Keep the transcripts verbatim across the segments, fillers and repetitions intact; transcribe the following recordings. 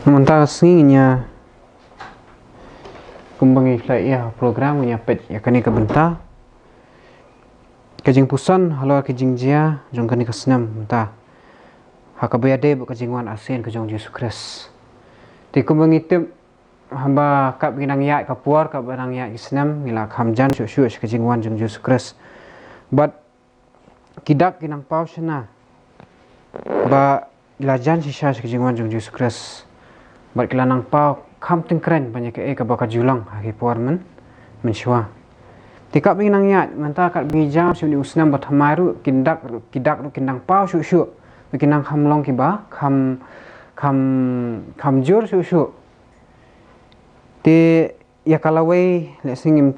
Mynta ka sngi ngi ïa, kumba ngi la ïa program ngi ïa peit ïa kane ka bynta ka jingpuson halor ka jingjia jong kane ka snem mynta ha kaba ïadei bad ka jingwan arsien ka jong Jisu Khrist. Te kumba ngi tip, haba katba ngi nang ïaid ka por, katba nang ïaid ki snem, ngi la kham jan shuh shuh sha ka jingwan jong Jisu Khrist. Bad ki dak ki nang paw shynna ba la jan shisha sha ka jingwan jong Jisu Khrist. Bad ki la nang paw kham tyngkrein ban ïa kaei kaba ka ju long ha ki por myn, mynshuwa. Te katba ngi nang ïaid mynta, katba ngi jan sha une u snem ba thymmai ruh, ki dak ruh, ki dak ruh ki nang paw shuh shuh. Ki nang kham long kiba kham, kham, kham jur shuh shuh. Te ïa ka lawei, lehse ngim,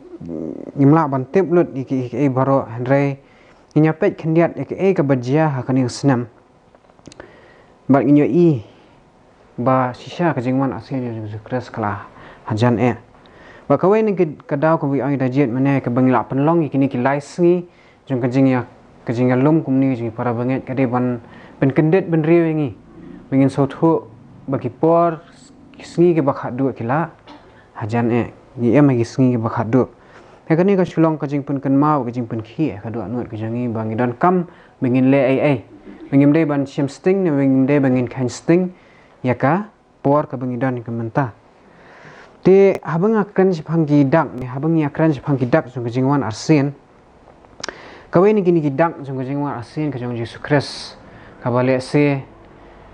ngim lah ban tip lut ïa ki, ïa kiei baroh, hynrei ngin ïa peit khyndiat ïa kiei kaba jia ha kane ka snem. Bad ngin ïohi ba shisha ka jingwan arsien jong Jisu Khrist ka la hajan eh. Bad kawei na ki, ka daw kaba ngi ong da jied mynne, kaba ngi la pynlong ïa kine ki lai sngi jong ka jingïa, ka jingïalum kumne jong ki para bangeit, ka dei ban pynkyndit bynriew ïa ngi ba ngin sngewthuh ba ki por, ki sngi kiba khatduh ki la hajan eh, ngi im ha ki sngi kiba khatduh. Te kane ka shu long ka jingpynkynmaw, ka jingpynkhih ïa ka dohnud ka jong ngi ba ngi donkam ba ngin leh ei ei, ba ngim dei ban shim sting ne ba ngim dei ba ngin kheiñ sting ïa ka por kaba ngi don ïa ka mynta. Te haba nga kren shaphang ki dak, ne haba ngi ïa kren shaphang ki dak jong ka jingwan arsien, kawei na kine ki dak jong ka jingwan arsien ka jong Jisu Khrist, kaba lehse,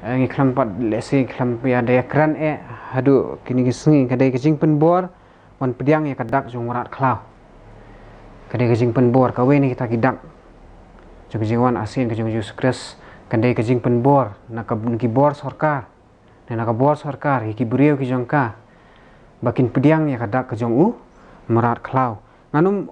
eh, ngi khlem pat, lehse ngi khlem pat ïa da ïa kren eh haduh kine ki sngi, ka dei ka jingpynbor ban pdiang ïa ka dak jong u mrad khlaw. Ka dei ka jingpynbor, kawei na kita ki dak jong ka jingwan arsien ka jong Jisu Khrist, ka dei ka jingpynbor na ka, na ki bor sorkar, ne na ka bor sorkar, ïa ki briew ki jong ka, ba kin pdiang ïa ka dak ka jong u mrad khlaw. Ngan ym,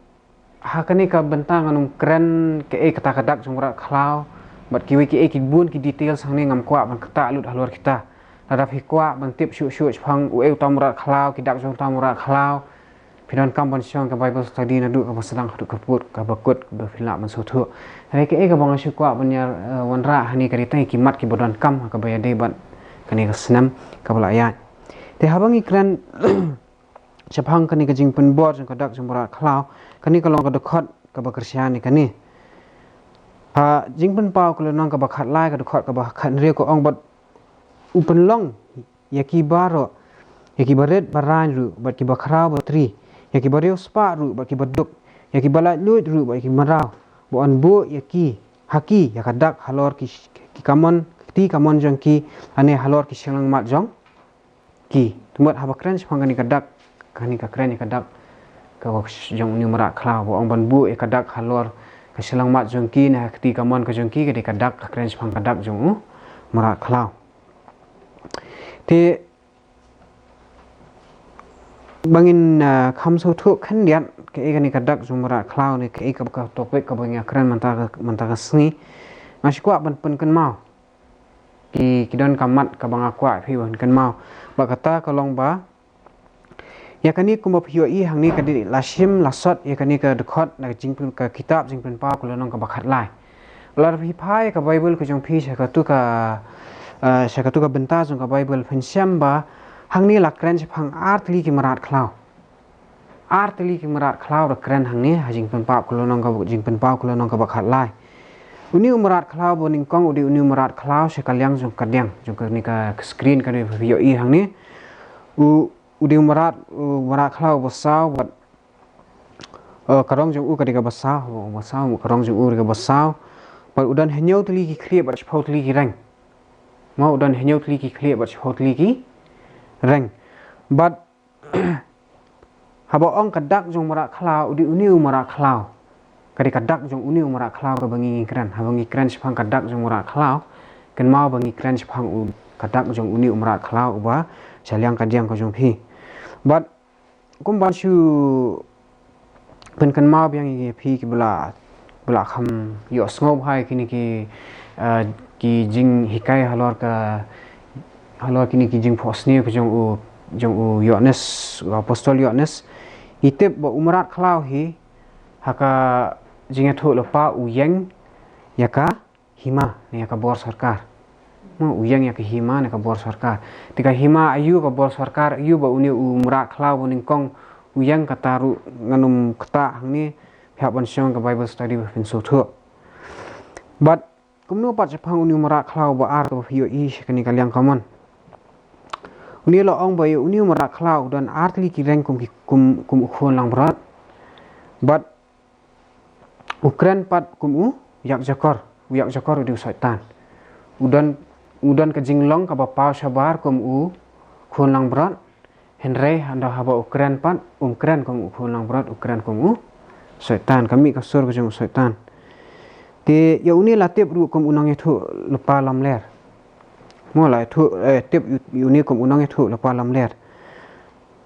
ha kane ka bynta ngan ym kren kaei kata ka dak jong u mrad khlaw, bad kiwei kiei ki bun ki details hangne ngam kwah ban ktah lut halor kita. Lada phi kwah ban tip shuh shuh shaphang uei uta u mrad khlaw, ki dak jong uta u mrad khlaw, phi donkam ban shong ka Bible study naduh kaba sdang haduh ka pud, kaba kut, ba phin lah ban sngewthuh. Hynrei kaei kaba nga shu kwah ban ïa, eh, wanrah hangne ka dei tang ïa ki mat kiba donkam ha kaba ïadei bad kane ka snem kaba la ïaid. Te haba ngi kren shaphang kane ka jingpynbor jong ka dak jong u mrad khlaw, kane ka long ka dkhot kaba kyrshan ïa kane. Ha Jingpynpaw ka lynnong kaba khatlai, ka dkhot kaba khathynriew ka ong, bad u pynlong ïa ki baroh, ïa ki barit baraiñ ruh, bad ki bakhraw batri, ïa ki bariewspah ruh, bad ki baduk, ïa ki balaitluid ruh, bad ki mraw, ba yn buh ïa ki, ha ki, ïa ka dak halor ki, ki kamon, kti kamon jong ki, lane halor ki shyllangmat jong ki. Te mut haba kren shaphang kane ka dak, kane ka kren ïa ka dak ka jong une u mrad khlaw, ba ong ban buh ïa ka dak halor ka shyllangmat jong ki, ne ha kti kamon ka jong ki, ka dei ka dak, ka kren shaphang ka dak jong u mrad khlaw. Te ba ngin, ah, kham sngewthuh khyndiat kaei kane ka dak jong u mrad khlaw, ne kaei ka, ka topic kaba ngi ïa kren mynta ka, mynta ka sngi, nga shu kwah ban pynkynmaw. Ki, ki don ka mat kaba nga kwah phi ban kynmaw. Ba kata ka long ba, ïa kane kumba phi ïohi hangne ka dei la shim la sot ïa kane ka dkhot na ka jingpyn, ka kitab Jingpynpaw ka lynnong kaba khatlai. Lada phi phai ka Bible ka jong phi sha katu ka, eh, sha katu ka bynta jong ka Bible, phin shem ba hangne la kren shaphang ar tylli ki mrad khlaw. Ar tylli ki mrad khlaw da kren hangne ha Jingpynpaw ka lynnong ka, Jingpynpaw ka lynnong kaba khatlai. Une u mrad khlaw ba nyngkong u dei une u mrad khlaw sha ka liang jong ka diang, jong kane ka, ka screen kane ba phi ïohi hangne. U, u dei u mrad, u mrad khlaw ba saw, bad, eh, ka rong jong u ka dei kaba saw, ba saw, ka rong jong u ka dei kaba saw. Bad u don hynñiew tylli ki khlieh bad shiphew tylli ki reng. Mo, u don hynñiew tylli ki khlieh bad shiphew tylli ki reng. Bad haba ong ka dak jong u mrad khlaw, u dei une u mrad khlaw. Ka dei ka dak jong une u mrad khlaw kaba ngi, ngi kren. Haba ngi kren shaphang ka dak jong u mrad khlaw, kynmaw ba ngi kren shaphang u, ka dak jong une u mrad khlaw uba sha liang ka diang ka jong phi. Bad kumba shu pynkynmaw biang ïa phi kiba la, ba la kham ïohsngew bha ïa kine ki, eh, ki jinghikai halor ka, halor kine ki jingphohsniew ka jong u, jong u Ïoannis, u apostol Ïoannis. Ngi tip ba u mrad khlaw hi, ha ka jingïathuhlypa u ïeng ïa ka hima, ne ïa ka bor sorkar. Mo, u ïeng ïa ka hima ne ka bor sorkar. Te ka hima aïu, ka bor sorkar aïu ba une u mrad khlaw ba nyngkong u ïeng, kata ruh ngan ym ktah hangne, phi hap ban shong ka Bible study ba phin sngewthuh. Bad kumno pat shaphang une u mrad khlaw ba ar kaba phi ïohi sha kane ka liang kamon. Une la ong ba ïa une u mrad khlaw u don ar tylli ki reng kum ki, kum, kum u khun langbrot. Bad u kren pat kum u ïakjakor, u ïakjakor u dei u Soitan. U don, u don ka jinglong kaba paw shabar kum u khun langbrot. Hynrei haba, haba u kren pat, um kren kum u khun langbrot, u kren kum u Soitan, ka mih ka sur ka jong u Soitan. Te ïa une la tip ruh kum u nongïathuhlypa lamler. Mo, la ïathuh, eh, tip ïa une kum u nongïathuhlypa lamler.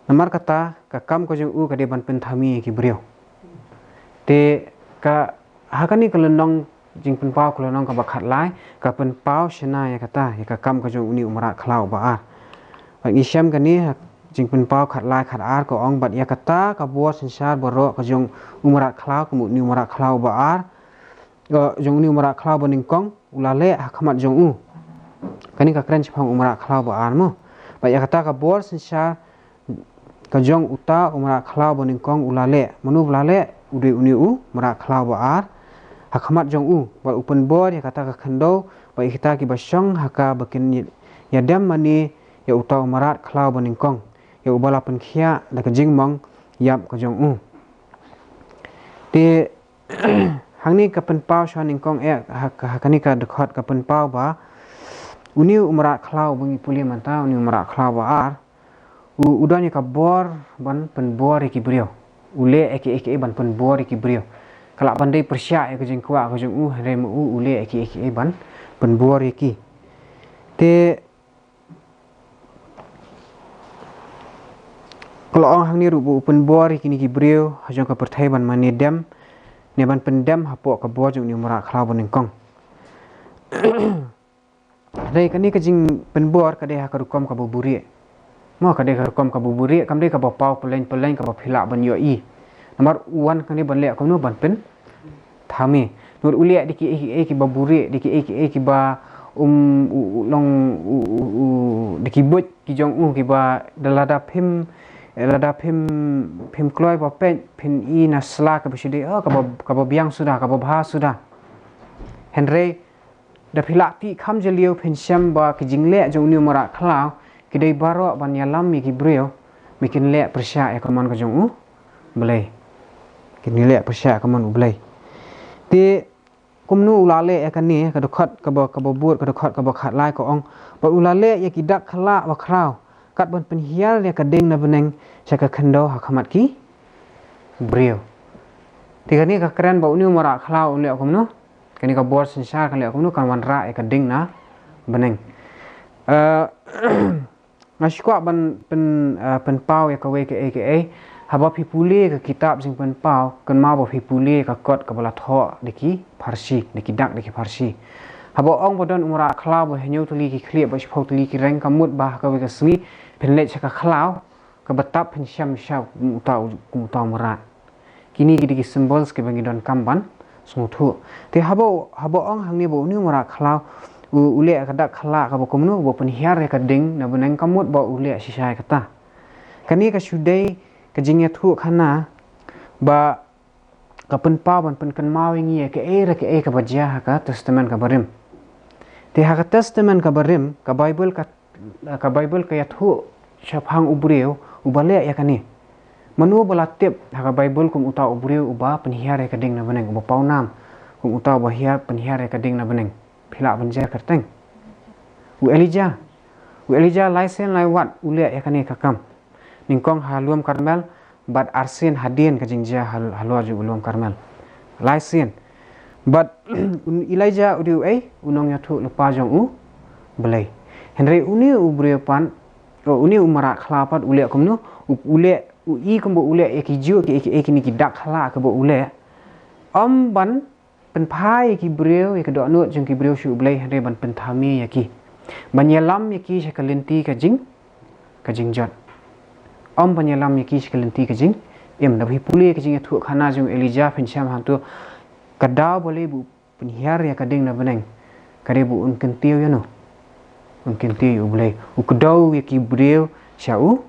Namar kata, ka kam ka jong u ka dei ban pynthame ïa ki briew. Te ka, ha kane ka lynnong Jingpynpaw ka lynnong kaba khatlai ka pynpaw shynna ïa kata, ïa ka kam ka jong une u mrad khlaw ba ar. Bad ngi shem kane ha Jingpynpaw khatlai khatar, ka ong: Bad ïa kata ka bor synshar baroh ka jong u mrad khlaw, kum une u mrad khlaw ba ar, eh, jong une u mrad khlaw ba nyngkong, u la leh ha khmat jong u. Kane ka kren shaphang u mrad khlaw ba ar mo. Bad ïa kata ka bor synshar ka jong uta u mrad khlaw ba nyngkong u la leh. Mano ba la leh? U dei une u mrad khlaw ba ar ha khmat jong u. Bad u pynbor ïa kata ka khyndew bad ïa kita kiba shong ha ka, ba kin ïadem mane ïa uta u mrad khlaw ba nyngkong, ïa uba la pynkhiah da ka jingmong ïap ka jong u. Te hangne ka pynpaw sha nyngkong eh, ha, ha kane ka dkhot ka pynpaw ba une u mrad khlaw ba ngi pule mynta, une u mrad khlaw ba ar, u, u don ïa ka bor ban pynbor ïa ki briew. U leh ïa kiei kiei ban pynbor ïa ki briew. Ka lah ban dei pyrshah ïa ka jingkwah ka jong u, hynrei ma u, u leh ïa kiei kiei ban pynbor ïa ki. Te ka la ong hangne ruh ba u pynbor ïa kine ki briew ha jong ka pyrthei ban mane dem, ne ban pyndem hapoh ka bor jong une u mrad khlaw ba nyngkong. Hynrei kane ka jingpynbor ka dei ha ka rukom kaba buhrieh. Mo, ka dei ka rukom kaba buhrieh, kam dei kaba paw pylleng pylleng kaba phi lah ban ïohi. Namar u wan kane ban leh kumno? Ban pynthame. Namar u leh da kiei kiei kiba buhrieh, da kiei kiei kiba, um, u, u, long, u, u, u, da ki buit ki jong u kiba da lada phim, eh, lada phim, phim kloi ba peit, phin i na sla kaba shu dei, oh, kaba, kaba biang suda, kaba bha suda. Hynrei da phi lah tih kham jylliew phin shem ba ki jingleh jong une u mrad khlaw ki dei baroh ban ïalam ïa ki briew, me kin leh pyrshah ïa ka mon ka jong U Blei. Kin leh pyrshah ïa ka mon U Blei. Te kumno u la leh ïa kane? Ka dkhot kaba, kaba bud, ka dkhot kaba khatlai ka ong: Bad u la leh ïa ki dak khyllah bakhraw, kat ban pynhiar ïa ka ding na bneng sha ka khyndew ha khmat ki briew. Te kane ka kren ba une u mrad khlaw u leh kumno? Kane ka bor synshar ka leh kumno? Kan wanrah ïa ka ding na bneng. Eh, nga sngewkwah ban pyn, eh, pynpaw ïa kawei kaei kaei. Haba phi pule ka kitab Jingpynpaw, kynmaw ba phi pule ka kot kaba la thoh da ki pharshi, da ki dak da ki pharshi. Haba ong ba don u mrad khlaw ba hynñiew tylli ki khlieh bad shiphew tylli ki reng, ka mut ba ha kawei ka sngi phin leit sha ka khlaw kaba tap phin shem sha kum uta u, kum uta u mrad. Kine ki dei ki symbols kiba ngi donkam ban sngewthuh. Te haba, haba ong hangne ba une u mrad khlaw u, u leh ka dak khyllah kaba kumno, kaba pynhiar ïa ka ding na bneng, ka mut ba u leh shisha ïa kata. Kane ka shu dei ka jingïathuhkhana ba ka pynpaw ban pynkynmaw ïa ngi ïa kaei re kaei kaba jia ha ka Testament kaba rim. Te ha ka Testament kaba rim, ka Baibl ka, ka Baibl ka ïathuh shaphang u briew uba leh ïa kane. Mano ba la tip ha ka Baibl kum uta u briew uba pynhiar ïa ka ding na bneng, uba pawnam kum uta uba hiar, pynhiar ïa ka ding na bneng? Phi lah ban jer kyrteng? U Elijah. U Elijah lai sien lai wat u leh ïa kane ka kam. Nyngkong ha lum Karmel, bad arsien hadien ka jingjia ha, halor jong u lum Karmel. Lai sien. Bad u Elijah u dei uei? U nongïathuhlypa jong U Blei. Hynrei une u briew pat, oh, une u mrad khlaw pat u leh kumno? U, u leh, u i kumba u leh ïa ki juh, ki, ki, kine ki dak khyllah kaba u leh, ym ban pynphai ïa ki briew, ïa ka dohnud jong ki briew sha U Blei, hynrei ban pynthame ïa ki, ban ïalam ïa ki sha ka lynti ka jing, ka jingjot. Ym ban ïalam ïa ki sha ka lynti ka jingim. Lada phi pule ka jingïathuhkhana jong u Elijah phin shem hangto, ka daw balei ba u pynhiar ïa ka ding na bneng? Ka dei ba un kyntiew ïano? Ym kynti ïa U Blei. U kdew ïa ki briew sha U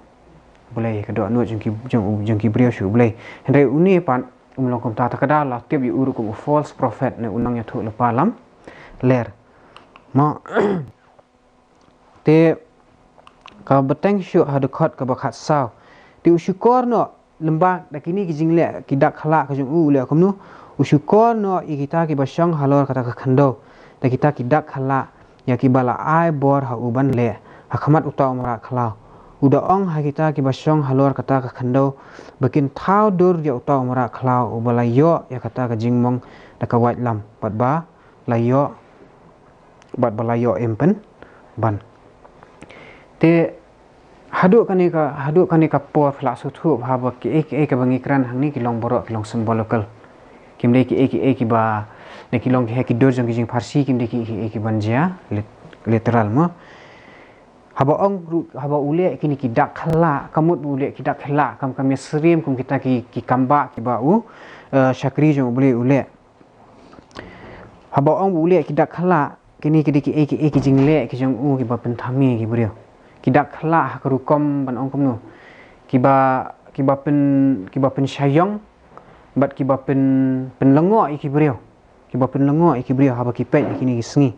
Blei, ka dohnud jong ki, jong, jong ki briew sha U Blei. Hynrei une pat um long kumta, ta ka daw la tip ïa u ruh kum u false prophet ne u nongïathuhlypa lamler. Mo. Te ka bteng shuh ha dkhot kaba khatsaw. Te u shukor noh lyngba da kine ki jingleh ki dak khyllah ka jong u, u leh kumno? U shukor noh ïa kita kiba shong halor kata ka khyndew da kita ki dak khyllah, ïa kiba la ai bor ha u ban leh ha khmat uta u mrad khlaw. U da ong ha kita kiba shong halor kata ka khyndew ba kin thaw dur ïa uta u mrad khlaw uba la ïoh ïa kata ka jingmong da ka waitlam, bad ba la ïoh, bad ba la ïoh im pynban. Te haduh kane ka, haduh kane ka por phi lah sngewthuh ba kiei kiei kiba ngi kren hangne ki long baroh ki long symbolical. Kim dei kiei kiei kiba, ne ki long kiei ki dur jong ki jingpharshi, kim dei kiei kiei kiban jia lit-, literal mo. Haba ong ruh, haba u leh kine ki dak khyllah, ka mut ba u leh ki dak khyllah kam, kam ïasyriem kum kita ki, ki kambah kiba u, eh, shakri jong U Blei u leh. Haba ong ba u leh ki dak khyllah, kine ki dei kiei kiei ki jingleh ki jong u kiba pynthame ïa ki briew. Ki dak khyllah ha ka rukom ban ong kumno? Kiba, kiba pyn, kiba pynshaiong bad kiba pyn, pynlyngngoh ïa ki briew. Kiba pynlyngngoh ïa ki briew haba ki peit ïa kine ki sngi.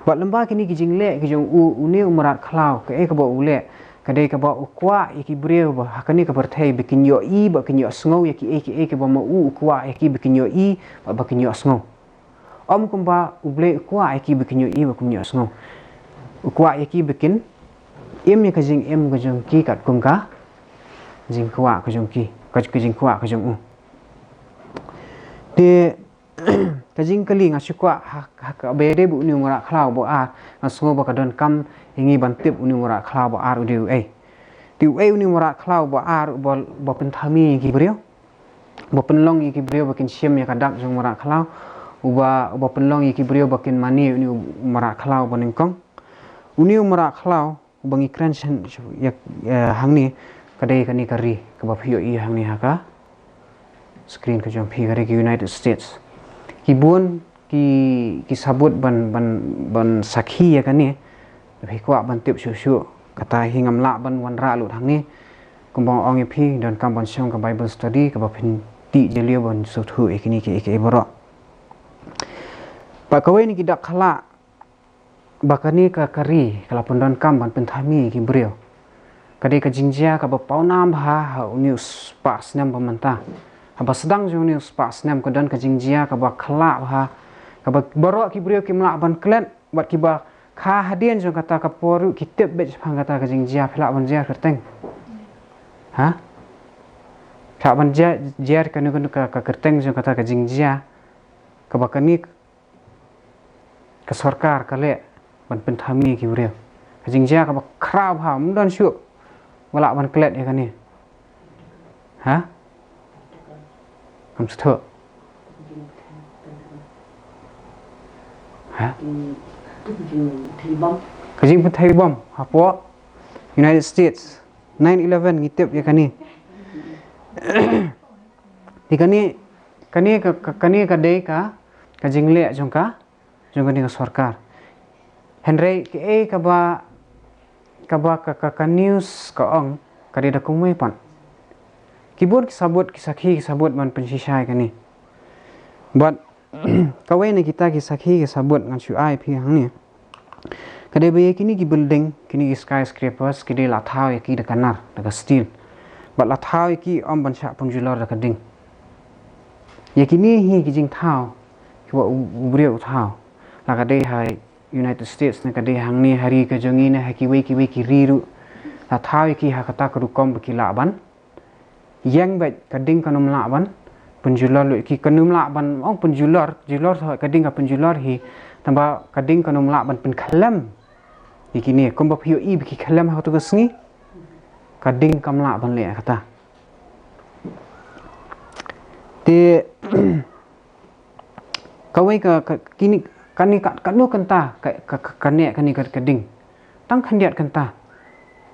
Bad lyngba kine ki jingleh ki jong u, une u mrad khlaw, kaei kaba u leh? Ka dei kaba u kwah ïa ki briew ba ha kane ka pyrthei ba kin ïohi, ba kin ïohsngew ïa kiei kiei kiba ma u u kwah ïa ki ba kin ïohi, ba, ba kin ïohsngew. Ym kumba U Blei u kwah ïa ki ba kin ïohi, ba kin ïohsngew. U kwah ïa ki ba kin im ïa ka jingim ka jong ki katkum ka jingkwah ka jong ki, ka, ka jingkwah ka jong u. Te ka jingkylli nga shu kwah ha, ha kaba ïadei bad une u mrad khlaw uba ar, nga sngew ba ka donkam ïa ngi ban tip une u mrad khlaw uba ar u dei uei. Te uei une u mrad khlaw uba ar uba, uba pynthame ïa ki briew, uba pynlong ïa ki briew ba kin shim ïa ka dak jong u mrad khlaw, uba, uba pynlong ïa ki briew ba kin mane une u mrad khlaw uba nyngkong. Une u mrad khlaw uba ngi kren shen, ïa, ïa, hangne, ka dei kane ka ri kaba phi ïohi hangne ha ka screen ka jong phi, ka dei ka United States. Ki bun ki, ki sabut ban, ban, ban sakhi ïa kane. Phi kwah ban tip shuh shuh, kata hi ngam lah ban wanrah lut hangne. Kumba ong ïa phi, donkam ban shong ka Bible study kaba phin tih jylliew ban sngewthuh ïa kine kiei kiei baroh. Bad kawei na ki dak khyllah ba kane ka, ka ri ka la pyndonkam ban pynthame ïa ki briew, ka dei ka jingjia kaba pawnam bha ha une u spah snem ba mynta. Haba sdang jong une u spah snem ka don ka jingjia kaba khyllah bha, kaba baroh ki briew kim lah ban klet, bad kiba kha hadien jong kata ka por ruh ki tip beit shaphang kata ka jingjia. Phi lah ban jer kyrteng? Ha? Phi lah ban jer, jer kano kano ka, ka kyrteng jong kata ka jingjia kaba kane ka sorkar ka leh ban pynthame ïa ki briew? Ka jingjia kaba khraw bha, ym don shuh ba lah ban klet ïa kane. Ha? Kam sngewthuh. Ha? Ka jingpynthei bom hapoh United States, nine eleven, ngi tip ïa kane. Te kane, kane ka, ka, kane ka dei ka, ka jingleh jong ka, jong kane ka sorkar. Hynrei kaei kaba, kaba ka, ka, ka news ka ong, ka dei da kumwei pat. Ki bun ki sabut, ki sakhi, ki sabut ban pynshisha ïa kane. Bad kawei na kita ki sakhi, ki sabut ngan shu ai phi hangne, ka dei ba ïa kine ki building, kine ki skyscrapers, ki dei la thaw ïa ki da ka nar, da ka steel. Bad la thaw ïa ki ym ban shah pynjulor da ka ding. Ïa kine hi ki jingthaw kiba u, u briew u thaw, la ka dei ha United States ne ka dei hangne ha ri ka jong ngi ne ha kiwei kiwei ki ri ruh, la thaw ïa ki ha kata ka rukom ba ki lah ban ïeng beit, ka ding kan ym lah ban pynjulor lut ïa ki, kan ym lah ban, ong pynjulor, julor sa ka ding ka pynjulor hi, tangba ka ding kan ym lah ban pynkhyllem ïa kine. Kumba phi ïohi ba ki khyllem ha kato ka sngi, ka ding kam lah ban leh kata. Te kawei ka, ka, kine, kane ka, kano kynta ka, ka, ka, kane, kane ka, ka ding. Tang khyndiat kynta.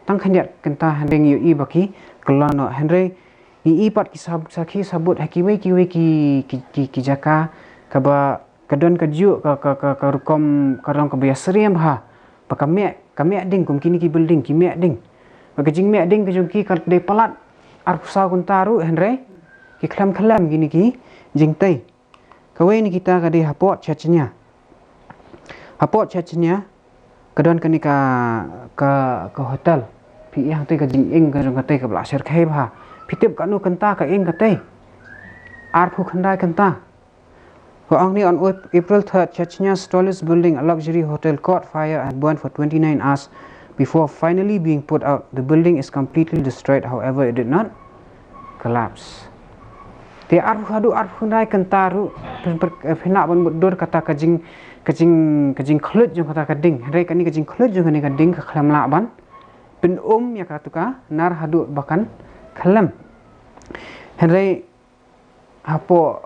Tang khyndiat kynta, hynrei ngi ïohi ba ki kyllon noh. Hynrei ngi i pat ki sab-, sakhi sabut ha kiwei kiwei ki, ki, ki, ki jaka kaba ka don kajuh ka, ka, ka, ka rukom, ka rukom kaba ïasyriem bha. Ba ka meh, ka meh ding kum kine ki building, ki meh ding. Ba ka jingmeh ding ka jong ki ka dei palat arphew saw kynta ruh, hynrei ki khlem khlem kine ki jingtei. Kawei na kita ka dei hapoh Chechnya. Hapoh Chechnya ka don kane ka, ka, ka hotel. Phi ïohi hangtei ka jingim ka jong katei kaba la shyrkhei bha. Phi tip katno kynta ka im katei? Arphew khyndai kynta. Ka ong hangne, on Ap-, April third, Chechnya's tallest building, a luxury hotel, caught fire and burned for twenty-nine hours before finally being put out. The building is completely destroyed, however, it did not collapse. Te arphew haduh arphew khyndai kynta ruh, pyn-, pyn-, eh, pynah ban mutdur kata ka jing, ka jing, ka jingkhluit jong kata ka ding. Hynrei kane ka jingkhluit jong kane ka ding ka khlem lah ban pyn-um ïa katu ka nar haduh ba kan khlem. Hynrei hapoh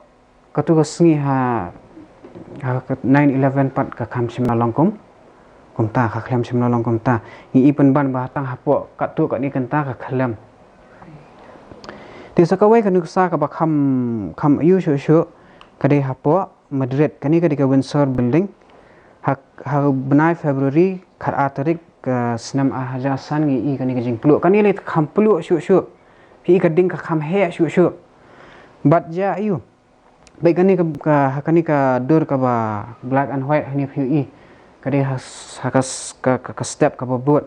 katu ka sngi ha, ha ka nine eleven pat ka kham shym la long kum, kumta, ka khlem shym la long kumta. Ngi i pynban ba tang hapoh katu kane kynta ka khlem. Te sa kawei ka nuksa kaba kham, kham ïohi shuh shuh ka dei hapoh Madrid, kane ka dei ka Windsor Building. Ha, ha bnai February khatar tarik ka snem ar hajar san ngi i kane ka jingpluh. Kane lei kham pluh shuh shuh. Phi i ka ding ka kham heh shuh shuh. Bad jia aiu? Bad kane ka, ka, ha kane ka dur kaba black and white hangne phi i. Ka dei ha s-, ha ka s-, ka, ka, ka step kaba bud.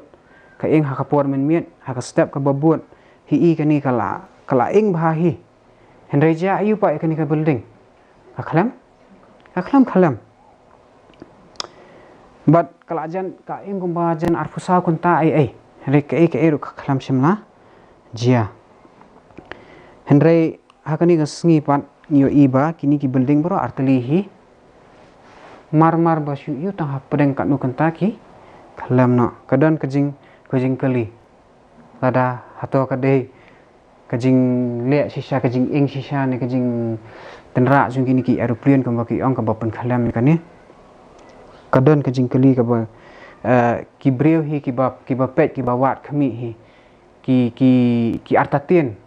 Ka ing ha ka por mynmiet, ha ka step kaba bud. Hi i kane ka la, ka la ing bha hi. Hynrei jia aiu pat ïa kane ka building? Ka khlem? Ka khlem, khlem. Bad ka la jan, ka ing kumba jan arphew saw kynta ei ei. Hynrei kaei kaei ruh ka khlem shym la jia. Hynrei ha kane ka sngi pat ngi ïohi ba kine ki building baroh artylli hi mar mar ba shu ïoh tang hapdeng katno kynta ki khlem noh. Ka don ka jing, ka jingkylli. Lada hato ka dei ka jingleh shisha, ka jinging shisha ne ka jingtynrah jong kine ki aeroplane kumba ki ong kaba pynkhlem ïa kane. Ka don ka jingkylli kaba, eh, ki briew hi kiba, kiba peit, kiba wad khmih hi. Ki, ki, ki artatien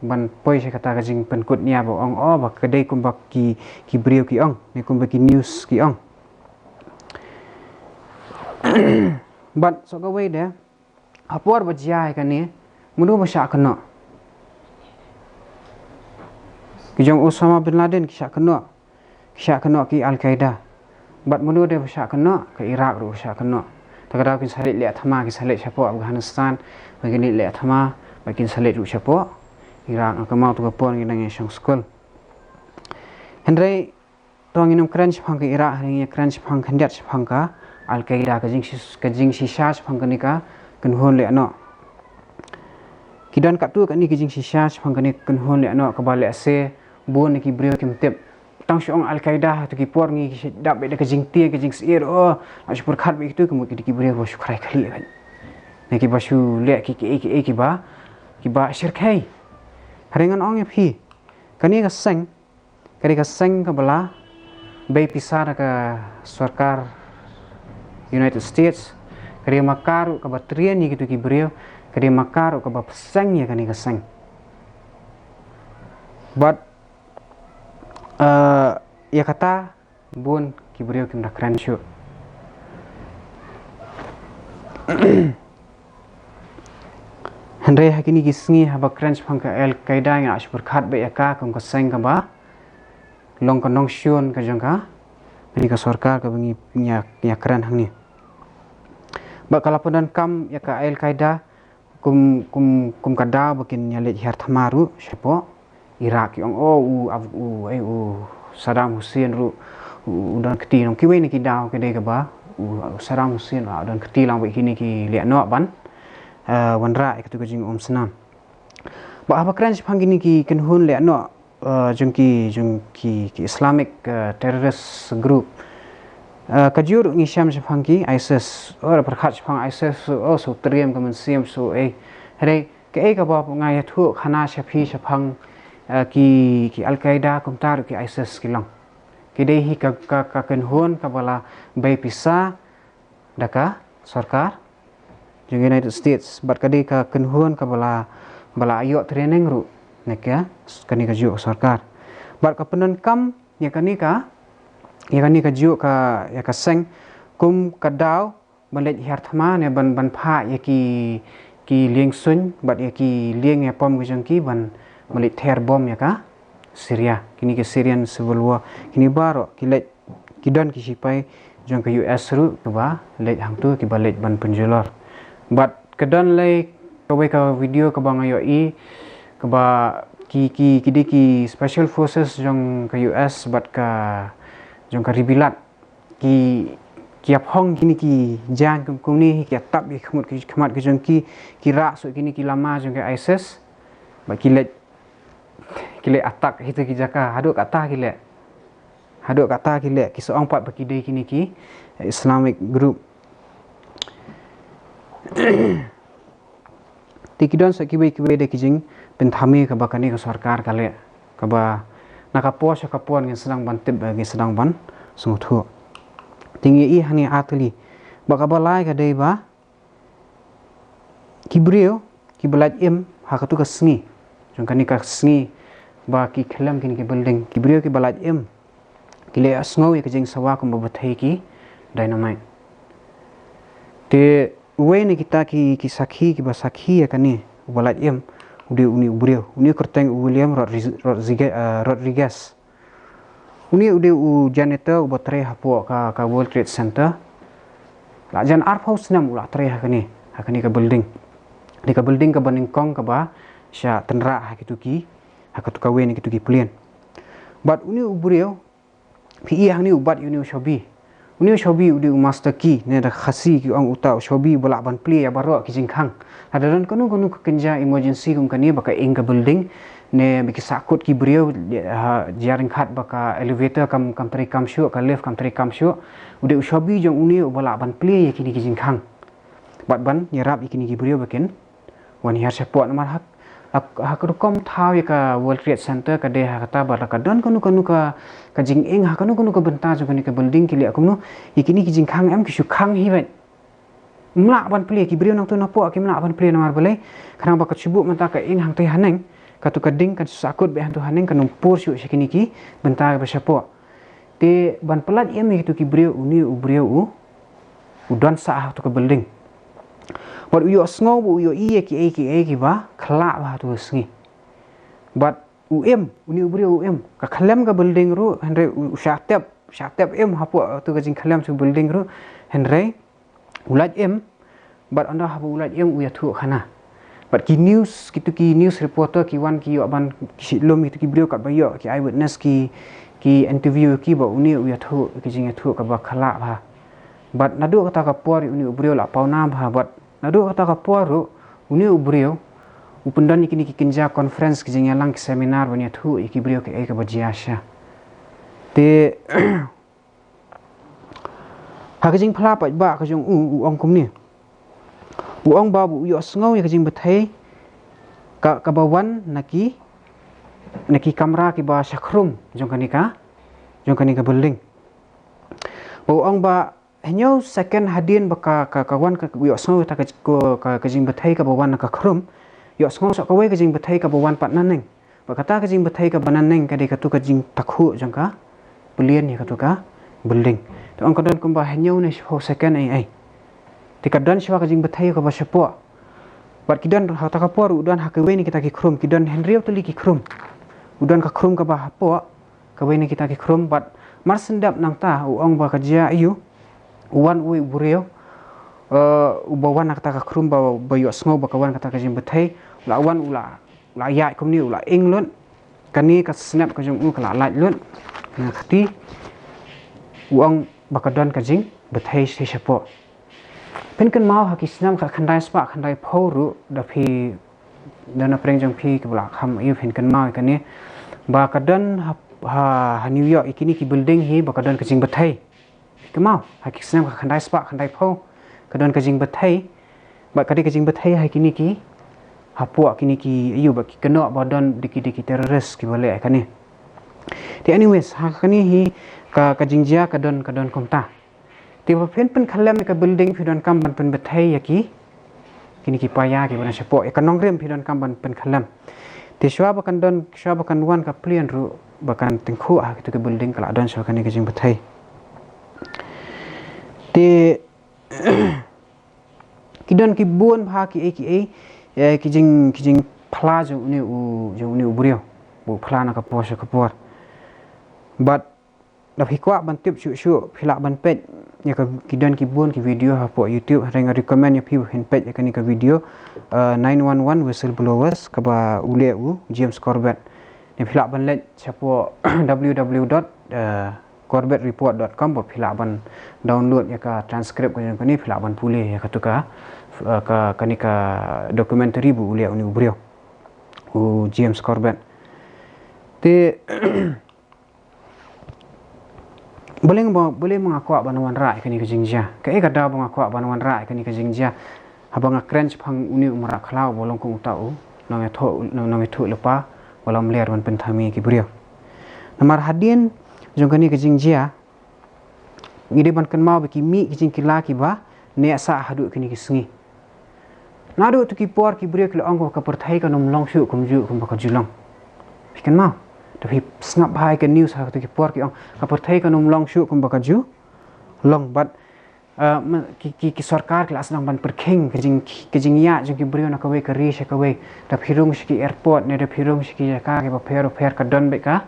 ban poi sha kata ka jingpynkut nia ba ong, oh, ba ka dei kumba ki, ki briew ki ong, ne kumba ki news ki ong. Bad sa kawei de, ha por ba jia ïa kane, mano ba shah kynnoh? Ki jong Osama bin Laden ki shah kynnoh. Ki shah kynnoh ki Al Qaeda. Bad mano de ba shah kynnoh? Ka Iraq ruh shah kynnoh. Ta ka daw kin sa leit leh thma, kin sa leit shapoh Afghanistan, ba kin leit leh thma, ba kin sa leit ruh shapoh Iraq. Ka mut tu ka por ngi dang ïa shong skul. Hynrei to ngin ym kren shaphang ka Iraq, hynrei ngin ïa kren shaphang khyndiat shaphang ka Al Qaeda, ka jingshi-, ka jingshisha shaphang kane ka kynhun lehnoh. Ki don katto katne ki jingshisha shaphang kane ka kynhun lehnoh kaba lehse bun na ki briew kim tip. Tang shu ong Al Qaeda ha kito ki por ngi ki shu dap beit da ka jingtieng, ka jingsyier, oh, la shu pyrkhat beit kito, ki mut ki dei ki briew ba shu khrai khlieh beit. Ne kiba shu leh ki, ki, ki, kiba, kiba shyrkhei. Hynrei ngan ong ïa phi, kane ka seng, ka dei ka seng kaba la bei pisa da ka sorkar United States, ka dei ma ka ruh kaba train ïa kito ki briew, ka dei ma ka ruh kaba pynshong ïa kane ka seng. Bad, eh, ïa kata bun ki briew kim da kren shuh. Hynrei ha kine ki sngi haba kren shaphang ka Al Qaeda ngi la shu pyrkhat beit ïa ka kum ka seng kaba long ka nongshun ka jong ka, kane ka sorkar kaba ngi, ngi ïa, ngi ïa kren hangne. Bad ka la pyndonkam ïa ka Al Qaeda kum, kum, kum ka daw ba kin ïa leit hiar thma ruh shapoh Iraq, ki ong, oh, u, Af-, u, eh, u Saddam Hussein ruh u, u don kti, nong kiwei na ki daw ki dei kaba u, u Saddam Hussein u don kti lang bad kine ki lehnoh ban, eh, wanrah ïa katu ka jingumsnam. Bad haba kren shaphang kine ki kynhun lehnoh, eh, jong ki, jong ki, ki Islamic, eh, terrorist group. Eh, kajuh ruh ngi shem shaphang ki ISIS. Oh, da pyrkhat shaphang ISIS, oh, shu triem ka mynsiem, shu, eh. Hynrei kaei kaba nga ïathuh khana sha phi shaphang, eh, ki, ki Al Qaeda kumta ruh ki ISIS ki long. Ki dei hi ka, ka, ka kynhun kaba la bei pisa da ka sorkar jong United States, bad ka dei ka kynhun kaba la, ba la ïoh training ruh na ka, kane kajuh ka sorkar. Bad ka pyndonkam ïa kane ka, ïa kane kajuh ka, ïa ka seng kum ka daw ban leit hiar thma ne ban, ban phah ïa ki, ki lieng suiñ bad ïa ki lieng ïapom ki jong ki ban, ban leit ther bom ïa ka Syria, kine ki Syrian civil war. Kine baroh ki leit, ki don ki sipai jong ka U S ruh kiba leit hangto, kiba leit ban pynjulor. Bad ka don lei kawei ka video kaba nga ïohi, kaba ki, ki, ki dei ki special forces jong ka U S bad ka, jong ka ri Bilat, ki, ki ïa phong kine ki jaiñ kum, kumne, ki ïa tap ïa ki khmat, ki khmat ki jong ki, ki rah shuh kine ki lama jong ka ISIS. Bad ki leit, ki leit attack ha kito ki jaka. Haduh katta ki leh, haduh katta ki leh, ki sa ong pat ba ki dei kine ki Islamic group. Te ki don sa kiwei kiwei de ki jingpynthame kaba kane ka sorkar ka leh, kaba na ka por sha ka por ngin sdang ban tip, ngin sdang ban sngewthuh. Te ngi ïohi hangne artylli ba kaba lai ka dei ba ki briew kiba lait im ha kato ka sngi, jong kane ka sngi ba ki khlem kine ki building, ki briew kiba lait im ki leh sngew ïa ka jingsawa kumba bthei ki dynamite. Te uwei na kita ki, ki sakhi, kiba sakhi ïa kane, uba lait im, u dei une u briew, une u kyrteng u William Rodri-, Rodriguez, ah, Rodriguez. Une u dei u janitor uba trei hapoh ka, ka World Trade Center. La jan arphew snem u la trei ha kane, ha kane ka building. Dei ka building kaba nyngkong kaba sha tynrah ha kito ki, ha kato kawei na kito ki plian. Bad une u briew, phi ïohi hangne u bat ïa une u shobi. Une u shobi u dei u master key, ne da Khasi ki ong uta u shobi uba lah ban plie ïa baroh ki jingkhang. Lada don kano kano ka kynja emergency kum kane ba ka ing ka building, ne ba ki sahkut ki briew, ha, jia ryngkat ba ka elevator kam, kam trei kam shuh, ka lift kam trei kam shuh, u dei u shobi jong une uba lah ban plie ïa kine ki jingkhang. Bad ban ïarap ïa kine ki briew ba kin wan hiar shapoh. Namar ha, ha, ha ka rukom thaw ïa ka World Trade Center ka dei ha kata ba lada ka don kano kano ka, ka jinging ha kano kano ka bynta jong kane ka building, ki leh kumno, ïa kine ki jingkhang em ki shu khang hi beit. Ym lah ban plie, ki briew nangto napoh kim lah ban plie, namar balei? Khnang ba ka shu buh mynta ka ing hangtei haneng, kato ka ding kan shu sahkut beit hangto haneng, kan ym pur shuh sha kine ki bynta ba shapoh. Te ban pyllait im ïa kito ki briew, une u briew u, u don sah ha kato ka building. Bad u ïohsngew bad u ïohi ïa kiei kiei kiba khlah bha ha kato ka sngi. Bad u im, une u briew u im. Ka khlem ka building ruh, hynrei u, u shah tep, u shah tep im hapoh kato ka jingkhlem sha ka building ruh, hynrei u lait im, bad ynda haba u lait im u ïathuh khana. Bad ki news, kito ki news reporter ki wan ki ïoh ban, ki shitlum kito ki briew katba ïoh ki eyewitness ki, ki interview ki, ba une u ïathuh, ki jingïathuh kaba khlah bha. Bad naduh kata ka por une u briew la pawnam bha, bad naduh kata ka por ruh une u briew u pyndon ïa kine ki kynja conference, ki jingïalang, ki seminar ban ïathuh ïa ki briew kaei kaba jia sha. Te ha ka jingphla paidbah ka jong u, u ong kumne. U ong ba u ïohsngew ïa ka jingbthei ka, kaba wan na ki, na ki kamra kiba shakhrum jong kane ka, jong kane ka building. Ba u ong ba hynñiew second hadien ba ka, ka, ka wan ka, u ïohsngew ïa ka, ka, ka, ka jingbthei kaba wan na ka khrum, u ïohsngew sa kawei ka jingbthei kaba wan pat naneng. Bad kata ka jingbthei kaba naneng ka dei kato ka jingtakhuh jong ka plian ïa kato ka building. Te ong ka don kumba hynñiew ne shiphew second ei ei. Te ka don shuwa ka jingbthei kaba shapoh. Bad ki don ha kata ka por u don ha kawei na kita ki khrum, ki don hynriew tylli ki khrum. U don ka khrum kaba hapoh kawei na kita ki khrum, bad mar shen dep nangta u ong ba ka jia aiu, u wan uwei u briew, eh, uba wan na kata ka khrum ba, ba ïohsngew ba ka wan kata ka jingbthei, u la wan u la, u la ïaid kumne, u la ing lut. Kane ka snep ka jong u ka la lait lut. Kane ka kti u ong ba ka don ka jingbthei sha shapoh. Phin kynmaw ha ki snem khatkhyndai spah khyndaiphew ruh, da phi, da na pyrshang jong phi kiba la kham ïa phin kynmaw ïa kane, ba ka don ha, ha, ha New York ïa kine ki building hi ba ka don ka jingbthei. Kynmaw, ha ki snem khatkhyndai spah khyndaiphew, ka don ka jingbthei. Bad ka dei ka jingbthei ha kine ki, hapoh kine ki aiu, ba ki kynnoh ba don dei ki, dei ki terrorist kiba leh kane. Te anyways, ha kane hi ka, ka jingjia ka don, ka don kumta. Te ba phin pynkhyllem ïa ka building phi donkam ban pynbthei ïa ki, kine ki paia kiba na shapoh, ïa ka nongrim phi donkam ban pynkhyllem. Te shuwa ba kan don, shuwa ba kan wan ka plian ruh ba kan tyngkhuh ha kito ki building ka la don shuwa kane ka jingbthei. Te ki don ki bun bha ki ei ki ei, eh, ki jing, ki jingphla jong une u, jong une u briew. Ba u phla na ka por sha ka por. Bad lada phi kwah ban tip shuh shuh, phi lah ban peit ïa ka, ki don ki bun ki video hapoh YouTube. Hynrei nga recommend ïa phi ba phin peit ïa kane ka video, eh, nine one one whistleblowers, kaba u leh u James Corbett. Ne phi lah ban leit shapoh w w w dot corbett report dot com ba phi lah ban download ïa ka transcript ka jong kane, phi lah ban pule ïa katu ka, eh, ka, kane ka documentary ba u leh une u briew, u James Corbett. Te balei ba, balei ba nga kwah ban wanrah ïa kane ka jingjia? Kaei ka daw ba nga kwah ban wanrah ïa kane ka jingjia? Haba nga kren shaphang une u mrad khlaw ba long kum uta u nongïathuh, nong, nongïathuhlypa ba lamler ban pynthame ïa ki briew. Namar hadien jong kane ka jingjia, ngi dei ban kynmaw ba ki mih ki jingkylla kiba neh sah haduh kine ki sngi. Naduh tu ki por ki briew ki la ong ba ka pyrthei kan ym long shuh kumjuh kumba ka ju long. Phi kynmaw, lada phi sngap bha ïa ka news ha tu ki por ki ong ka pyrthei kan ym long shuh kumba ka ju long. Bad, eh, ma-, ki, ki, ki sorkar ki la sdang ban pyrkhing ka jing, ka jingïaid jong ki briew na kawei ka ri sha kawei. Lada phi rung sha ki airport ne lada phi rung sha ki jaka kiba pher bapher ka don beit ka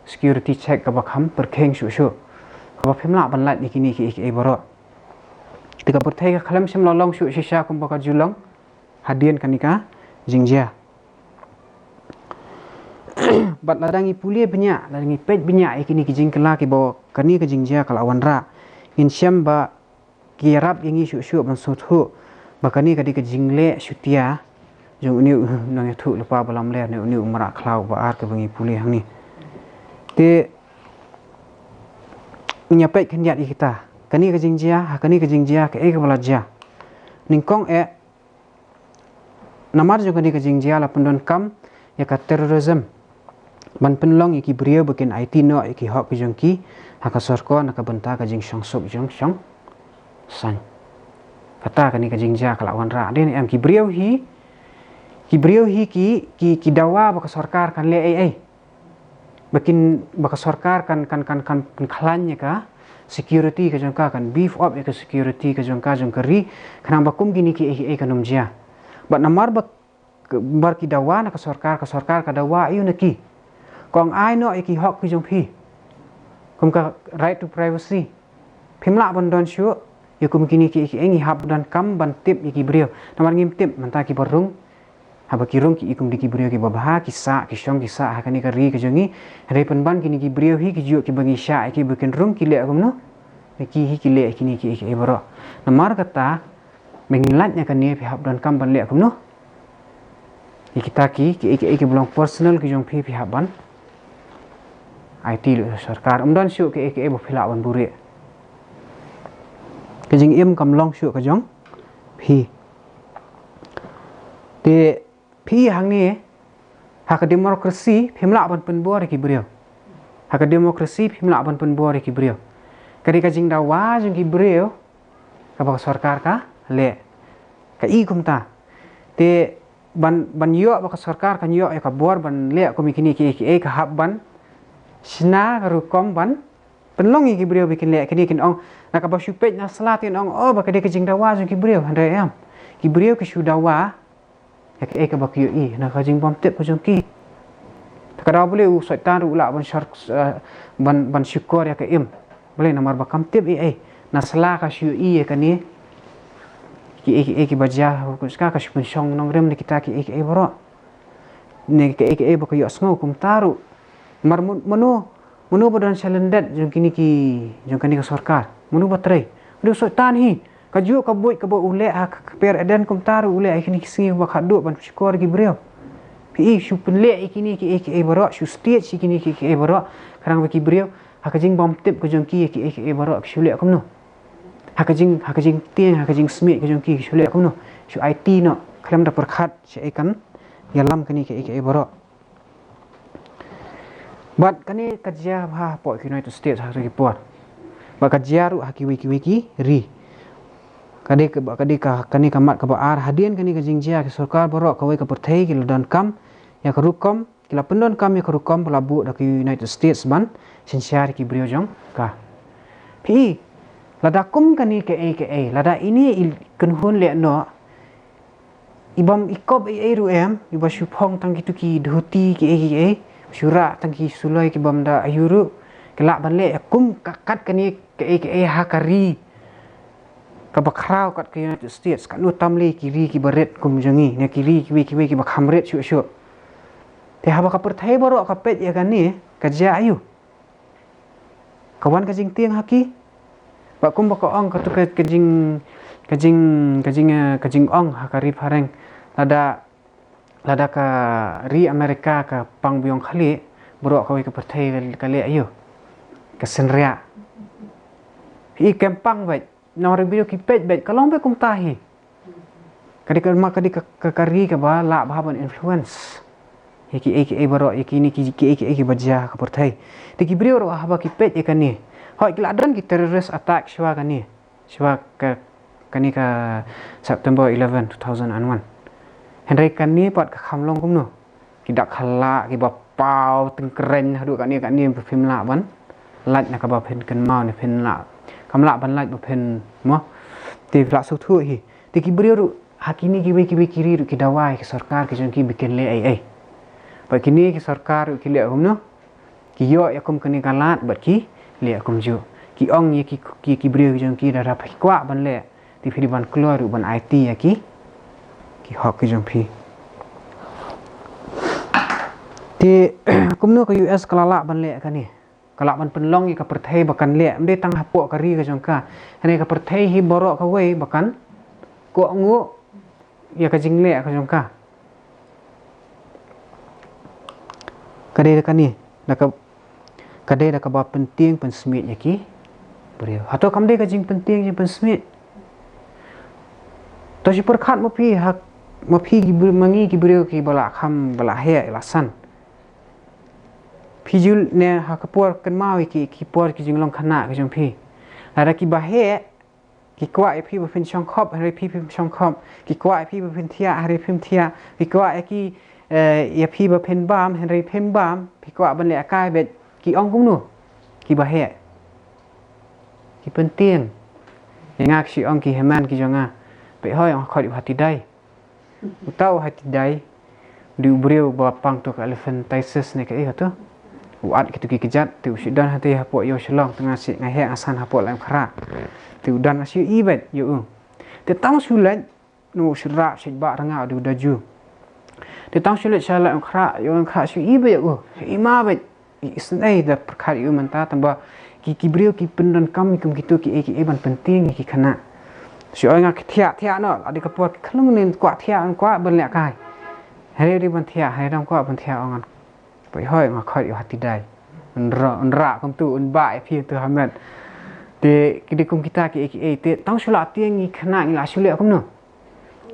security check kaba kham pyrkhing shuh shuh, kaba phim lah ban lait ïa kine ki, ki ei baroh. Te ka pyrthei ka khlem shym la long shuh shisha kumba ka ju long hadien kane ka jingjia. Bad lada ngi pule bniah, lada ngi peit bniah ïa kine ki jingkylla kiba kane ka jingjia ka la wanrah, ngin shem ba ki ïarap ïa ngi shuh shuh ban sngewthuh ba kane ka dei ka jingleh shutia jong une u nongïathuhlypa ba lamler ne une u mrad khlaw ba ar kaba ngi pule hangne. Te ngin ïa peit khyndiat ïa kita, kane ka jingjia, ha kane ka jingjia kaei kaba la jia. Nyngkong eh, namar jong kane ka jingjia la pyndonkam ïa ka terrorism ban pynlong ïa ki briew ba kin aiti noh ïa ki hok ki jong ki ha ka sorkar na ka bynta ka jingshongsuk jingshong saiñ. Kata kane ka jingjia ka la wanrah. Dei ne em, ki briew hi, ki briew hi ki, ki, ki dawa ba ka sorkar kan leh ei ei. Ba kin, ba ka sorkar kan, kan, kan, kan pynkhlaiñ ïa ka security ka jong ka, kan beef up ïa ka security ka jong ka, jong ka ri, khnang ba kum kine ki ei ki ei kan ym jia. Bad namar ba, ba ki dawa na ka sorkar, ka sorkar ka dawa ïa u na ki. Ka ong ai noh ïa ki hok ki jong phi. Kum ka right to privacy. Phim lah ban don shuh ïa kum kine ki ei ki ei, ngi hap donkam ban tip ïa ki briew. Namar ngim tip mynta kiba rung, haba ki rung ki i kum dei ki briew kiba bha, ki sah, ki shong, ki sah ha kane ka ri ka jong ngi. Hynrei pynban kine ki briew hi ki juh kiba ngi shah ïa ki ba kin rung ki leh kumno. Ki hi ki leh ïa kine ki, ki ei baroh. Namar kata, ba ngin lait ïa kane phi hap donkam ban leh kumno. Ïa kita ki, ki ei ki ei kiba long personal ki jong phi phi hap ban aiti lut ha sorkar. Ym don shuh ki ei ki ei ba phi lah ban buhrieh. Ka jingim kam long shuh ka jong phi. Te phi hangne, ha ka democracy phim lah ban pynbor ïa ki briew. Ha ka democracy phim lah ban pynbor ïa ki briew. Ka dei ka jingdawa jong ki briew kaba ka sorkar ka leh. Ka i kumta. Te ban, ban ïoh ba ka sorkar kan ïoh ïa ka bor ban leh kum ïa kine ki, ki ei, ka hap ban shna ka rukom ban pynlong ïa ki briew ba kin leh, kine kin ong, na kaba shu peit na sla te kin ong, oh, ba ka dei ka jingdawa jong ki briew. Hynrei em, ki briew ki shu dawa ïa kaei kaba ki ïohi na ka jingbymtip ka jong ki. Te ka daw balei u Soitan ruh u lah ban shar, eh, ban, ban shukor ïa ka im. Balei? Namar ba kam tip ei ei. Na sla ka shu ïohi ïa kane ki ei ki ei kiba jia, ka, ka shu pynshong nongrim na kita ki ei ki ei baroh. Ne kaei kaei ba ka ïohsngew kumta ruh. Namar man-, mano, mano ba don sha lyndet jong kine ki, jong kane ka sorkar? Mano ba trei? Ka dei u Soitan hi. Kajuh ka buit kaba u leh ha ka, ka kper Eden kumta ruh u leh ha kine ki sngi ba khatduh ban shukor ïa ki briew. Phi i, shu pynleh ïa kine ki ei ki ei baroh, shu stage ïa kine ki ei ki ei baroh. Khnang ba ki briew, ha ka jingbymtip ka jong ki ïa ki ei ki ei baroh, ki shu leh kumno? Ha ka jing, ha ka jingtieng, ha ka jingsmit ka jong ki, ki shu leh kumno? Shu aiti noh, khlem da pyrkhat shaei kan ïalam kine ki ei ki ei baroh. Bad kane ka jia bha hapoh ki United States ha ki por. Bad ka jia ruh ha kiwei kiwei ki ri. Ka dei ka, ka dei ka, kane ka mat kaba ar, hadien kane ka jingjia ki sorkar baroh kawei ka pyrthei ki la donkam ïa ka rukom, ki la pyndonkam ïa ka rukom ba la buh da ki United States ban synshar ïa ki briew jong ka. Phi i, Lada kum kane kaei kaei, lada ine i kynhun leh noh, i bym i kop ei ei ruh em, i ba shu phong tang kitu ki dhuti kiei kiei, shu rah tang ki suloi ki bym da aiu ruh, ki lah ban leh ïa kum ka kat kane kaei kaei ha ka ri kaba khraw kat ka United States, katno tam lei ki ri kiba rit kum jong ngi, ne ki ri kiwei kiwei kiba kham rit shuh shuh. Te haba ka pyrthei baroh ka peit ïa kane, ka jia aiu? Ka wan ka jingtieng ha ki? Ba kumba ka ong katu ka, ka jing, ka jing, ka jing, eh, ka jingong ha ka ri phareng. Lada, lada ka ri Amerika ka pang biang khlieh, baroh kawei ka pyrthei ka leh aiu? Ka synriah. Phi i kem pang beit, nang ri briew ki peit beit, ka long beit kumta hi. Ka dei ka ma ka dei ka, ka, ka ri kaba lah bha ban influence ïa kiei kiei baroh, ïa kine ki, kiei kiei kiba jia ha ka pyrthei. Te ki briew ruh haba ki peit ïa kane, hooid ki la don ki terrorist attack shuwa kane, shuwa ka, kane ka September eleven, two thousand and one. Hynrei kane pat ka kham long kumno? Ki dak khlak kiba paw tyngkreiñ haduh kane kane ba phim lah ban lait na kaba phin kynmaw ne phin lah, kam lah ban lait ba phin mo. Te phi lah sngewthuh hi. Te ki briew ruh ha kine kiwei kiwei ki ri ruh ki dawa ïa ki sorkar ki jong ki ba kin leh ei ei. Bad kine ki sorkar ruh ki leh kumno? Ki ïoh ïa kum kane ka lad bad ki leh kumjuh. Ki ong ïa ki, ki, ki briew ki jong ki, lada phi kwah ban leh, te phi dei ban kloi ruh ban aiti ïa ki, ki hok ki jong phi. Te kumno ka U S ka la lah ban leh kane? Ka lah ban pynlong ïa ka pyrthei ba kan leh, ym dei tang hapoh ka ri ka jong ka, hynrei ka pyrthei hi baroh kawei ba kan kohnguh ïa ka jingleh ka jong ka. Ka dei da kane, da ka, ka dei da kaba pyntieng pynsmiej ïa ki briew. Hato kam dei ka jingpyntieng jingpynsmiej? To shu pyrkhat ma phi ha, ma phi ki briew, ma ngi ki briew kiba la kham, ba la heh, la san. Phi ju ne ha ka por kynmaw ïa ki, ki por ki jinglong khynnah ki jong phi. Lada kiba heh ki kwah ïa phi ba phin shongkhop, hynrei phi phim shongkhop. Ki kwah ïa phi ba phin thiah, hynrei phim thiah. Ki kwah ïa ki, eh, ïa phi ba phin bam, hynrei phim bam. Phi kwah ban leh kai beit, ki ong kumno? Kiba heh ki pyntieng. Ïa nga ki shu ong ki hynmen ki jong nga, peit hooid, ong khot ïa u hatidai. Uta u hatidai u dei u briew ba pang tu ka elephantiasis ne kaei ka tu. U at kitu ki kjat, te u shu don hangtei hapoh ïew shlong, te nga shu, nga heh nga san hapoh Laitumkhrah. Te u don, nga shu ïohi beit ïa u. Te tang shu leit, no, u shu rah, u shu bah rngah, u dei u daju. Te tang shu leit sha Laitumkhrah, ïew Laitumkhrah, shu ïohi beit ïa u, shu ïohi ma beit. Isynei da pyrkhat ïa u mynta, tangba ki, ki briew ki pyndonkam ïa kum kitu kiei kiei ban pyntieng ïa ki khynnah. Shu ong nga ki thiah, thiah noh, la dei ka por ki khlung ne kwah thiah, kwah ban leh kai. Hynrei dei ban thiah, hynrei dang kwah ban thiah, ong ngan. Peit hooid, nga khot ïa u hatidai. Un rah, un rah kumtu, un bah ïa phi tu ha met. Te ki dei kum kita kiei kiei, te tang shu la tieng ïa ki khynnah, ngi la shu leh kumno?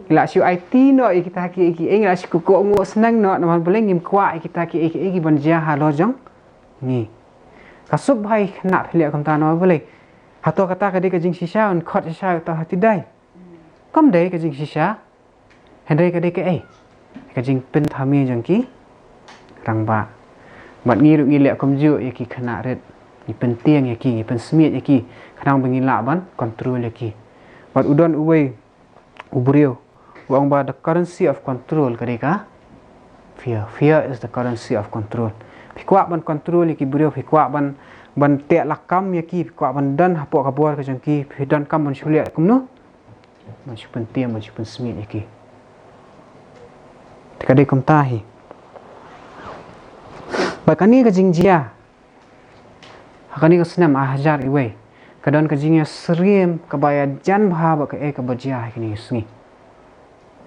Ngi la shu aiti noh ïa kita kiei kiei, ngi la shu kohnguh sneng noh, namar balei ngim kwah ïa kita kiei kiei kiban jia halor jong ngi. Ka suk bha ïa ki khynnah phi leh kumta, namar balei? Hato kata ka dei ka jingshisha, un khot shisha ïa uta u hatidai? Kam dei ka jingshisha. Hynrei ka dei kaei? Ka jingpynthame jong ki rangbah. Bad ngi ruh ngi leh kumjuh ïa ki khynnah rit. Ngi pyntieng ïa ki, ngi pynsmiej ïa ki, khnang ba ngin lah ban control ïa ki. Bad u don uwei u briew u ong ba the currency of control ka dei ka fear. Fear is the currency of control. Phi kwah ban control ïa ki briew, phi kwah ban, ban teh lakam ïa ki, phi kwah ban don hapoh ka bor ka jong ki, phi donkam ban shu leh kumno? Ban shu pyntieng, ban shu pynsmiej ïa ki. Te ka dei kumta hi. Bad kane ka jingjia ha kane ka snem ar hajar wei, ka don ka jingïasyriem kaba ïajan bha bad kaei kaba jia ha kine ki sngi.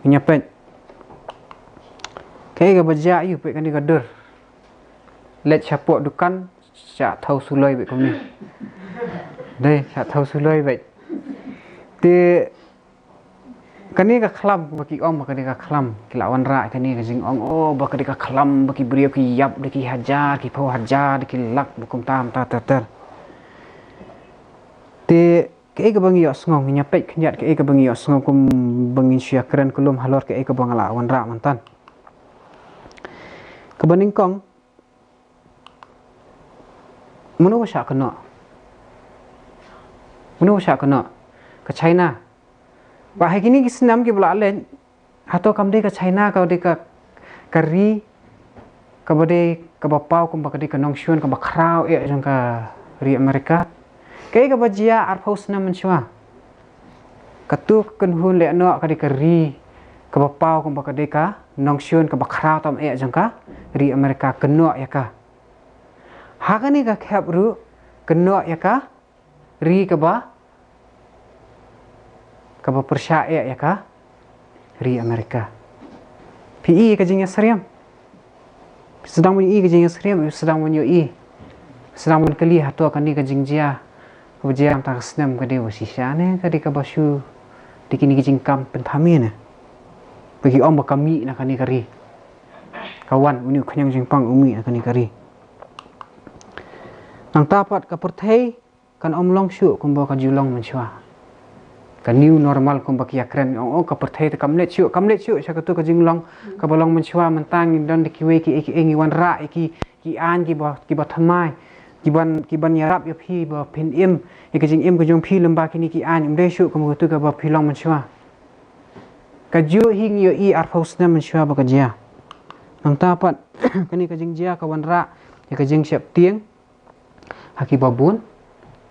Ngin ïa peit kaei kaba jia, ïa peit kane ka dur. Leit shapoh dukan, shah thew suloi beit kumne. Dei, shah thew suloi beit. Te kane ka khlam, ba ki ong ba kane ka khlam, ki la wanrah kane ka jingong, oh, ba kane ka khlam, ba ki briew ki ïap da ki hajar, ki phew hajar, da ki lak, ba kumta, kumta ter ter. Te kaei kaba ngi ïohsngew, ngin ïa peit khyndiat kaei kaba ngi ïohsngew, kumba ngin shu ïakren kullum halor kaei kaba nga la wanrah mynta. Kaba nyngkong, mano ba shah kynnoh? Kumno shah kynnoh? Ka China. Ba ha kine ki snem kiba la leit, hato kam dei ka China ka dei ka, ka ri kaba dei kaba paw kumba ka dei ka nongshun kaba khraw eh jong ka ri Amerika? Kaei kaba jia arphew snem mynshuwa? Katu ka kynhun lehnoh ka dei ka ri kaba paw kumba ka dei ka nongshun kaba khraw tam eh jong ka ri Amerika, kynnoh ïa ka. Ha kane ka khep ruh, kynnoh ïa ka ri kaba, kaba pyrshah eh ïa ka ri Amerika. Phi i ka jingïasyriem? Sdang ban i ka jingïasyriem, sdang ban ïohi, sdang ban kylli, hato kane ka jingjia kaba jia mynta ka snem ka dei ba shisha ne ka dei kaba shu dei kine ki jingkam pynthame ne? Ba ki ong ba ka mih na kane ka ri. Ka wan une u khñiang jingpang u mih na kane ka ri. Nangta pat ka pyrthei kan ym long shuh kumba ka ju long mynshuwa. Ka new normal kumba ki ïakren, ong, ong ka pyrthei te kam leit shuh, kam leit shuh sha katu ka jinglong kaba long mynshuwa. Mynta ngi don da kiwei ki, ki, ngi wanrah ïa ki, ki aiñ kiba, kiba thymmai, kiban, kiban ïarap ïa phi ba phin im ïa ka jingim ka jong phi lyngba kine ki aiñ. Ym dei shuh kumba katu kaba phi long mynshuwa. Kajuh hi ngi ïohi arphew snem mynshuwa ba ka jia. Nangta pat kane ka jingjia ka wanrah ïa ka jingsheptieng ha kiba bun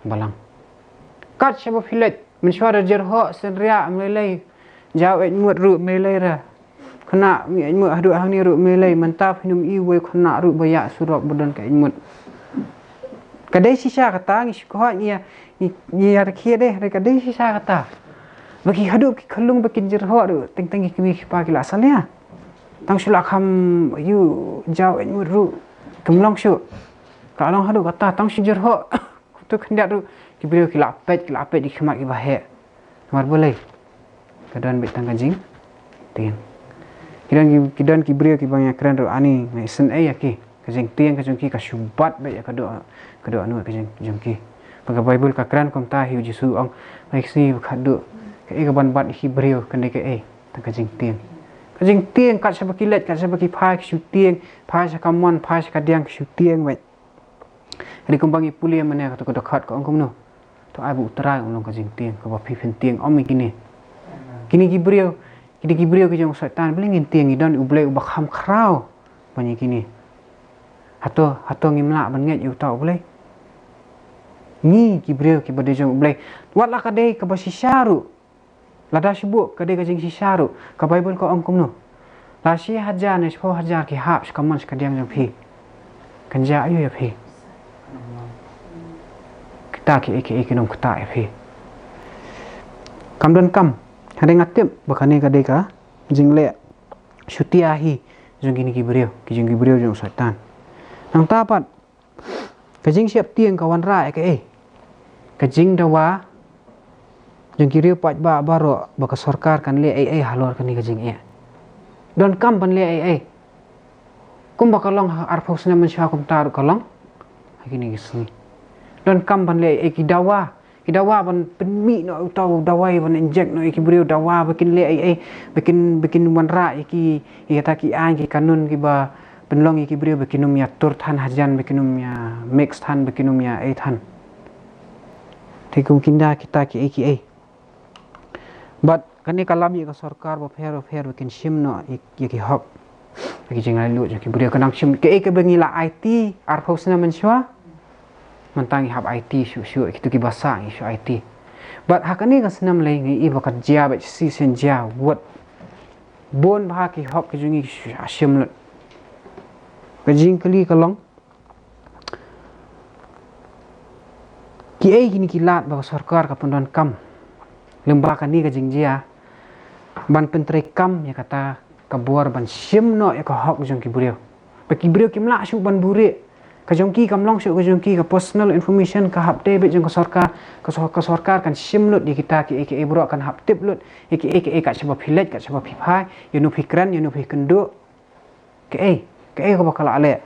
balang. Kat shaba phi leit, mynshuwa da jyrhoh synriah ym lei lei, jaw eit mut ruh ym lei lei ra. Khynnah eit mut haduh hangne ruh ym lei lei, mynta phin ym i uwei u khynnah ruh ba ïaid surok ba don ka eit mut. Ka dei shisha kata, ngi shu kwah ngi ïa, ngi, ngi ïa rakhe dei, hynrei ka dei shisha kata. Ba ki haduh ki khyllung ba kin jyrhoh ruh, teng teng ki kmie ki kpa ki la salia. Tang shu la kham ïa u jaw eit mut ruh kim long shuh. Ka long haduh kata, tang shu jyrhoh katu khyndiat ruh ki briew ki la peit, ki la peit da ki khmat kiba heh. Namar balei? Ka don beit tang ka jingtieng. Ki don ki, ki don ki briew kiba ngi ïakren ruh ani, ngi isynei ïa ki. Ka jingtieng ka jong ki ka shu bat beit ïa ka doh, ka dohnud ka jong, jong ki. Ba ka Baibl ka kren kumta, hi u Jisu u ong, ba ki sngi ba khadduh, kaei kaban bat ïa ki briew, kane kaei, tang ka jingtieng. Ka jingtieng, kat shaba ki leit, kat shaba ki phai, ki shu tieng, phai sha ka mon, phai sha ka diang, ki shu tieng beit. Hynrei kumba ngi pule mynne, katu ka dkhot ka ong kumno? To ai ba U Trai un long ka jingtieng, kaba phi phin tieng ym ïa kine. Kine ki briew, kine ki briew ki jong u Soitan, balei ngin tieng? Ngi don U Blei uba kham khraw ban ïa kine. Hato, hato ngim lah ban ngeit ïa uta U Blei? Ngi ki briew kiba dei jong U Blei, wat la ka dei kaba shisha ruh, lada shu buh ka dei ka jingshisha ruh, ka Baibl ka ong kumno? La shi hajar ne shiphew hajar ki hap sha ka mon sha ka diang jong phi, kan jia aïu ïa phi? Kita kiei kiei kin ym ktah ïa phi. Kam donkam, hynrei nga tip ba kane ka dei ka jingleh shutia hi jong kine ki briew, ki jong ki briew jong u Soitan. Nangta pat, ka jingsheptieng ka wanrah ïa kaei? Ka jingdawa jong ki riew paidbah baroh ba ka sorkar kan leh ei ei halor kane ka jingeh. Donkam ban leh ei ei. Kumba ka long ha arphew snem mynshuwa, kumta ruh ka long ha kine ki sngi. Donkam ban leh ei ei, ki dawa, ki dawa ban pynmih noh uta u dawai, ban inject noh ïa ki briew, dawa ba kin leh ei ei, ba kin, ba kin wanrah ïa ki, ïa kita ki aiñ ki kanun kiba pynlong ïa ki briew ba kin ym ïatur than hajan, ba kin ym ïa mix than, ba kin ym ïa ei than. Te kum kynda kita kiei kiei. Bad kane ka lam ïa ka sorkar bapher bapher ba kin shim noh ïa, ïa ki hok, ïa ki jinglaitluid jong ki briew. Ka nang shim, kaei kaba ngi la aiti arphew snem mynshuwa, mynta ngi hap aiti shuh shuh, kitu kiba sah ngi shu aiti. Bad ha kane ka snem lei ngi i ba ka jia bad shisien jia, wat bun bha ki hok ki jong ngi ki shu shim lut. Ka jingkylli ka long, kiei kine ki lad ba ka sorkar ka pyndonkam lyngba kane ka jingjia ban pyntreikam ïa kata ka bor ban shim noh ïa ka hok jong ki briew? Ba ki briew kim lah shuh ban buhrieh. Ka jong ki kam long shuh ka jong ki, ka personal information ka hap dei beit jong ka sorkar. Ka sor-, ka sorkar kan shim lut ïa kita kiei kiei baroh, kan hap tip lut ïa kiei kiei, kat shaba phi leit, kat shaba phi phai, ïano phi kren, ïano phi kynduh. Kaei, kaei kaba ka la leh?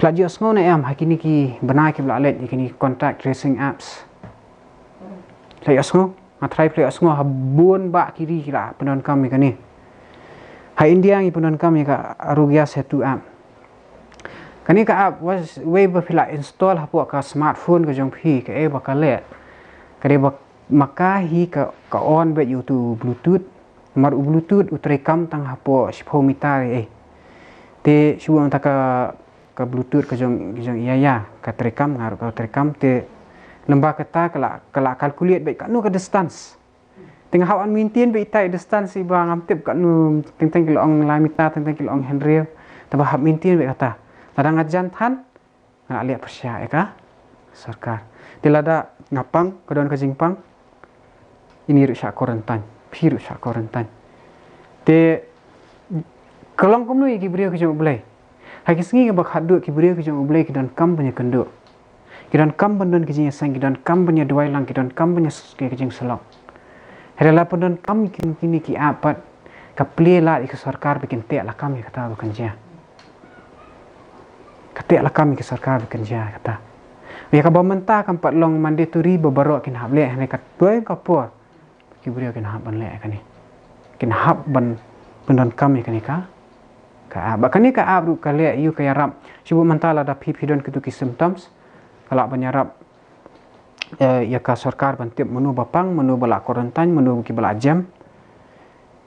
Phi la ju ïohsngew ne em ha kine ki bnai kiba la leit ïa kine contact tracing apps? Phi la ïohsngew? Nga tharai phi la ïohsngew, ha bun bah ki ri ki la pyndonkam ïa kane. Ha India ngi pyndonkam ïa ka Aarogya Setu app. Kane ka app, wei ba phi la install hapoh ka smartphone ka jong phi, kaei ba ka leh, ka dei ba ma ka hi ka, ka on beit ïa utu u Bluetooth. Namar u Bluetooth u treikam tang hapoh shiphew meter ei. Te shu mynta ka, ka Bluetooth ka jong, ka jong ïa ïa, ka treikam, nga ruh ka treikam, te lem bad kata ka la, ka la calculate beit katno ka distance. Te nga hap ban maintain beit ita i distance iba ngam tip katno, teng teng ki la ong lai meter, teng teng ki la ong hynriew. Te ba hap maintain beit kata. Lada nga jan than, nga la leh pyrshah ïa ka sorkar. Te lada nga pang, ka don ka jingpang, ine ruh shah quarantine, phi ruh shah quarantine. Te ka long kumno ïa ki briew ki jong U Blei? Ha ki sngi kiba khatduh ki briew ki jong U Blei ki donkam ban ïakynduh. Ki donkam ban don ki jingïaseng, ki donkam ban ïaduwai lang, ki donkam ban ïa s-, ki jingsyllok. Hynrei la pyndonkam ïa kine ki app pat, ka plie lad ïa ka sorkar ba kin teh lakam ïa kata ba kan jia. Ka teh lakam ïa ka sorkar ba kan jia kata. Ïa kaba mynta kam pat long mandatory ba baroh kin hap leh, hynrei katba ka por ki briew kin hap ban leh kane. Kin hap ban pyndonkam ïa kane ka, ka app. Ba kane ka app ruh ka leh ïa ka ïarap. Shu mynta lada phi, phi don kitu ki symptoms, ka lah ban ïarap, eh, ïa ka sorkar ban tip mano ba pang, mano ba la quarantine, mano kiba la jem.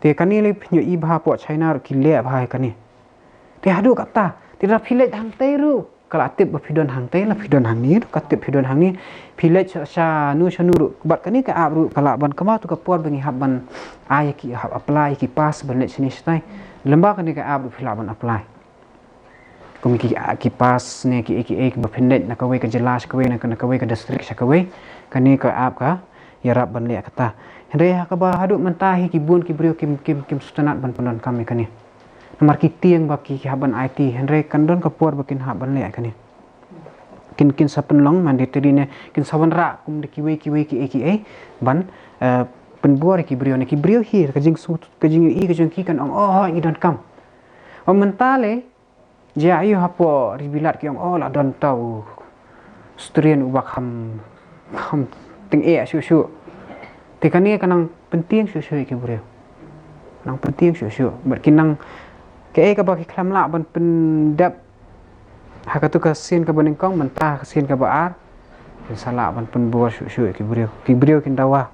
Te kane lei phi ïohi ba hapoh China ruh ki leh ba ha kane. Te haduh kata, te lada phi leit hangtei ruh ka la tip ba phi don hangtei, la phi don hangne ruh ka tip phi don hangne. Phi leit sha, shano shano ruh. Bad kane ka app ruh ka lah ban kynmaw tu ka por ba ngi hap ban ai ki, hap apply ki pass ban leit shane shatai. Lem bad kane ka app ruh phi lah ban apply. Kum ki, ki pass ne ki, ki, ki ba phin leit na kawei ka jylla sha kawei, na, na kawei ka district sha kawei. Kane ka app ka ïarap ban leh kata. Hynrei ha kaba haduh mynta hi ki bun ki briew kim, kim, kim sngewtynnat ban pyndonkam ïa kane. Namar ki tieng ba ki, ki hap ban aiti, hynrei kan don ka por ba kin hap ban leh kane. Kin, kin sa pynlong mandatory ne, kin sa wanrah kum da kiwei, kiwei, kiei, kiei, ban, eh, pynbor ïa ki briew ne, ki briew hi, ka jing su, ka jing ïohi ka jong ki kan ong, oh, ngi donkam. Ym mynta lei, jia aïu hapoh ri bilat ki ong, oh, la don tau strain uba kham, kham tyngeh shuh shuh. Te kane ka nang pyntieng shuh shuh ïa ki briew. Nang pyntieng shuh shuh. Bad ki nang, kaei kaba ki khlem lah ban pyndep ha katu ka sien kaba nyngkong, mynta ha ka sien kaba ar, kin sa lah ban pynbor shuh shuh ïa ki briew. Ki briew kin dawa.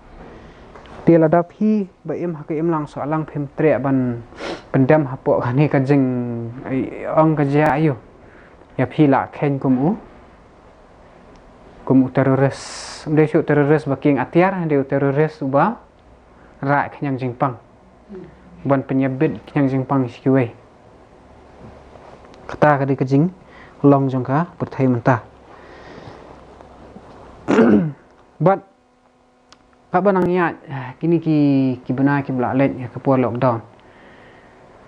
Te lada phi ba im ha ka imlang sohlang phim treh ban pyndem hapoh kane ka jing, ai, ong ka jia aïu. Ïa phi lah kheiñ kum u, kum u terrorist. Ym dei shuh terrorist ba kieng atiar, dei u terrorist uba rah khñiang jingpang. Ban pynïabit khñiang jingpang sha kiwei. Kata ka dei ka jinglong jong ka pyrthei mynta. Bad haba nang ïaid, eh, kine ki, ki bnai kiba la leit, eh, ka por lockdown.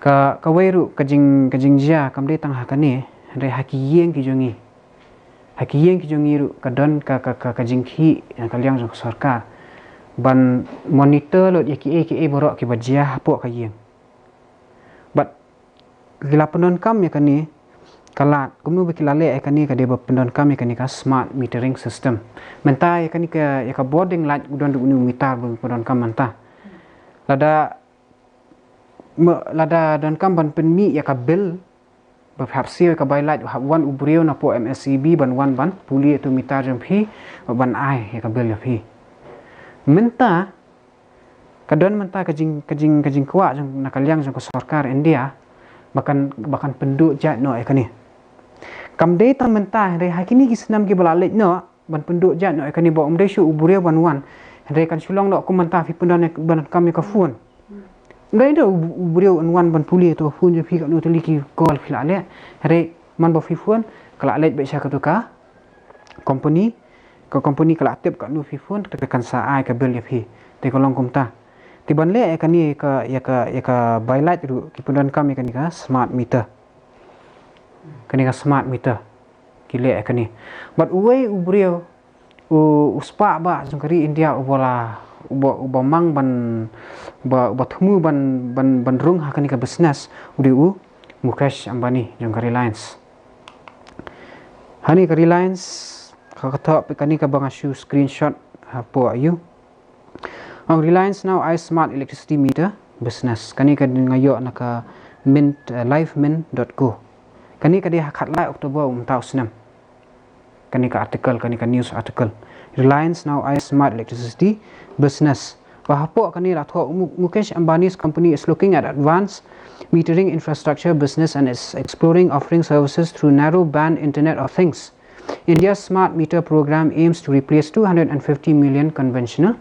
Ka, kawei ruh ka jing, ka jingjia kam dei tang ha kane, hynrei ha ki ïing ki jong ngi. Ha ki ïing ki jong ngi ruh ka don ka, ka, ka, ka jingkhih, eh, ka liang jong ka sorkar ban monitor lut ïa kiei kiei baroh kiba jia hapoh ka ïing. Bad ki la pyndonkam ïa kane, ka lad, kumno ba ki la leh ïa kane, ka dei ba pyndonkam ïa kane ka smart metering system. Mynta ïa kane ka, ïa ka bording light u don ruh une u meter ba pyndonkam mynta. Lada, me, lada donkam ban pynmih ïa ka bill, ba hap siew ïa ka bai light, hap wan u briew napoh M S E B ban wan ban pule ïa utu u meter jong phi, ban ai ïa ka bill ïa phi. Mynta, ka don mynta ka jing, ka jing, ka jingkwah jong, na ka liang jong ka sorkar India, ba kan, ba kan pynduh jait noh ïa kane. Kam dei tang mynta, hynrei ha kine ki snem kiba la leit noh, ban pynduh jait noh ïa kane ba ym dei shuh u briew ban wan. Hynrei kan shu long noh kum mynta phi pyndon ïa, ban kam ïa ka phone. Ym dei da u, u briew un wan ban pule ïa utu u phone jong phi, katno tylli ki call phi la leh. Hynrei man ba phi phone, ka la leit beit sha katu ka company, ka company ka la tip katno phi phone, te kan sa ai ka bill ïa phi. Te ka long kumta. Te ban leh ïa kane ka, ïa ka, ïa ka bai light ruh, ki pyndonkam ïa kane ka smart meter. Kane ka smart meter. Ki leh ïa kane. Bad uwei u briew, u, u spah bah jong ka ri India uba la, uba, uba mang ban, uba, uba thmu ban, ban, ban rung ha kane ka business, u dei u Mukesh Ambani jong ka Reliance. Hangne ka Reliance, ka, ka thoh peit kane kaba nga shu screenshot hapoh ïa u. Ong Reliance now eyes smart electricity meter business. Kane ka nga ïoh na ka Mint, eh, livemint dot co. Kane ka dei ha khatlai October u mynta u snem. Kane ka article, kane ka news article. Reliance now eyes smart electricity business. Ba hapoh kane la thoh u Mu-, Mukesh Ambani's company is looking at advanced metering infrastructure business and is exploring offering services through narrow band Internet of Things. India's smart meter program aims to replace two hundred and fifty million conventional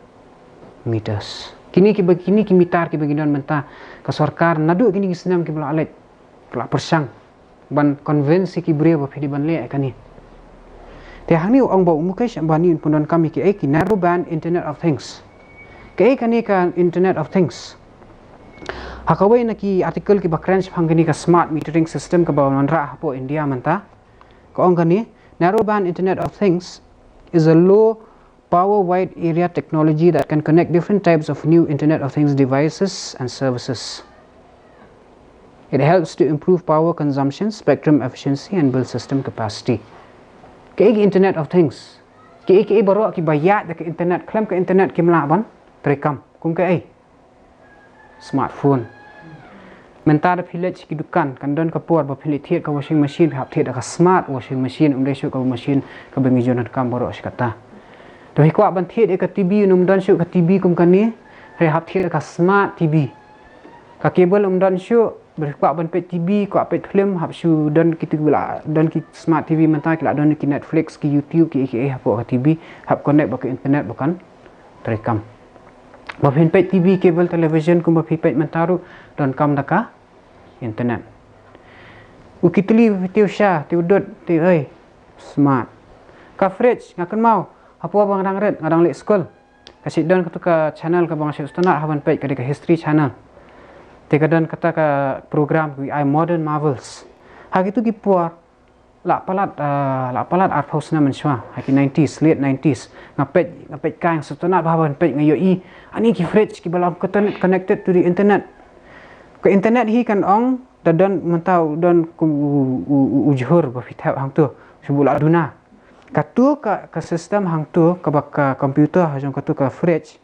meters. Kine ki ba, kine ki meter ki ba ngi don mynta, ka sorkar naduh kine ki snem ki ba la leit, la pyrshang ban convince ki briew ba phi dei ban leh ïa kane. Te hangne u ong ba u Mukesh Ambani un pyndonkam ïa kiei ki narrow band Internet of Things. Kaei kane ka Internet of Things? Ha kawei na ki article ki ba kren shaphang kane ka smart metering system ka ba wanrah hapoh India mynta, ka ong kane: narrow band Internet of Things is a low power wide area technology that can connect different types of new Internet of Things devices and services. It helps to improve power consumption, spectrum efficiency, and build system capacity. Kaei ka Internet of Things? Kaei kaei baroh ki ba ïaid da ka internet, khlem ka internet kim lah ban treikam. Kum kaei? Smartphone. Mynta da phi leit sha ki dukan, kan don ka por ba phi leit thied ka washing machine, phi hap thied da ka smart washing machine, ym dei shuh ka machine ka ba ngi ju donkam baroh shi katta. Da phi kwah ban thied ïa ka T V, ym don shuh ka T V kum kane, phi hap thied da ka smart T V. Ka cable ym don shuh, ba phi kwah ban peit T V, kwah peit film, hap shu don ki, la don ki smart T V mynta, ki la don ki Netflix, ki YouTube, kiei kiei hapoh ka T V, hap connect bad ka internet ba kan treikam. Ba phin peit T V, cable television kumba phi peit mynta ruh donkam da ka internet. U kitli, te u sha, te u dud, te ei, smart. Ka fridge, nga kynmaw, hapoh ba nga dang rit, nga dang leit skul, ka shu don katu ka channel ka ba nga shu sngewtynnat hap ban peit, ka dei ka History Channel. Te ka don kata ka program ki ai Modern Marvels. Ha kitu ki por, la palat, ah, la palat arphew snem mynshuwa, ha ki nineties, late nineties. Nga peit, nga peit kai, nga sngewtynnat bha ban peit, nga ïohi ani ki fridge ki ba long connect-, connected to the internet. Ka internet hi kan ong, da don mynta u don kum u, u, u, u jhur ba phi thep hangtu, shu buh la duna. Katu ka, ka system hangtu, ka ba ka computer ha jong katu ka fridge,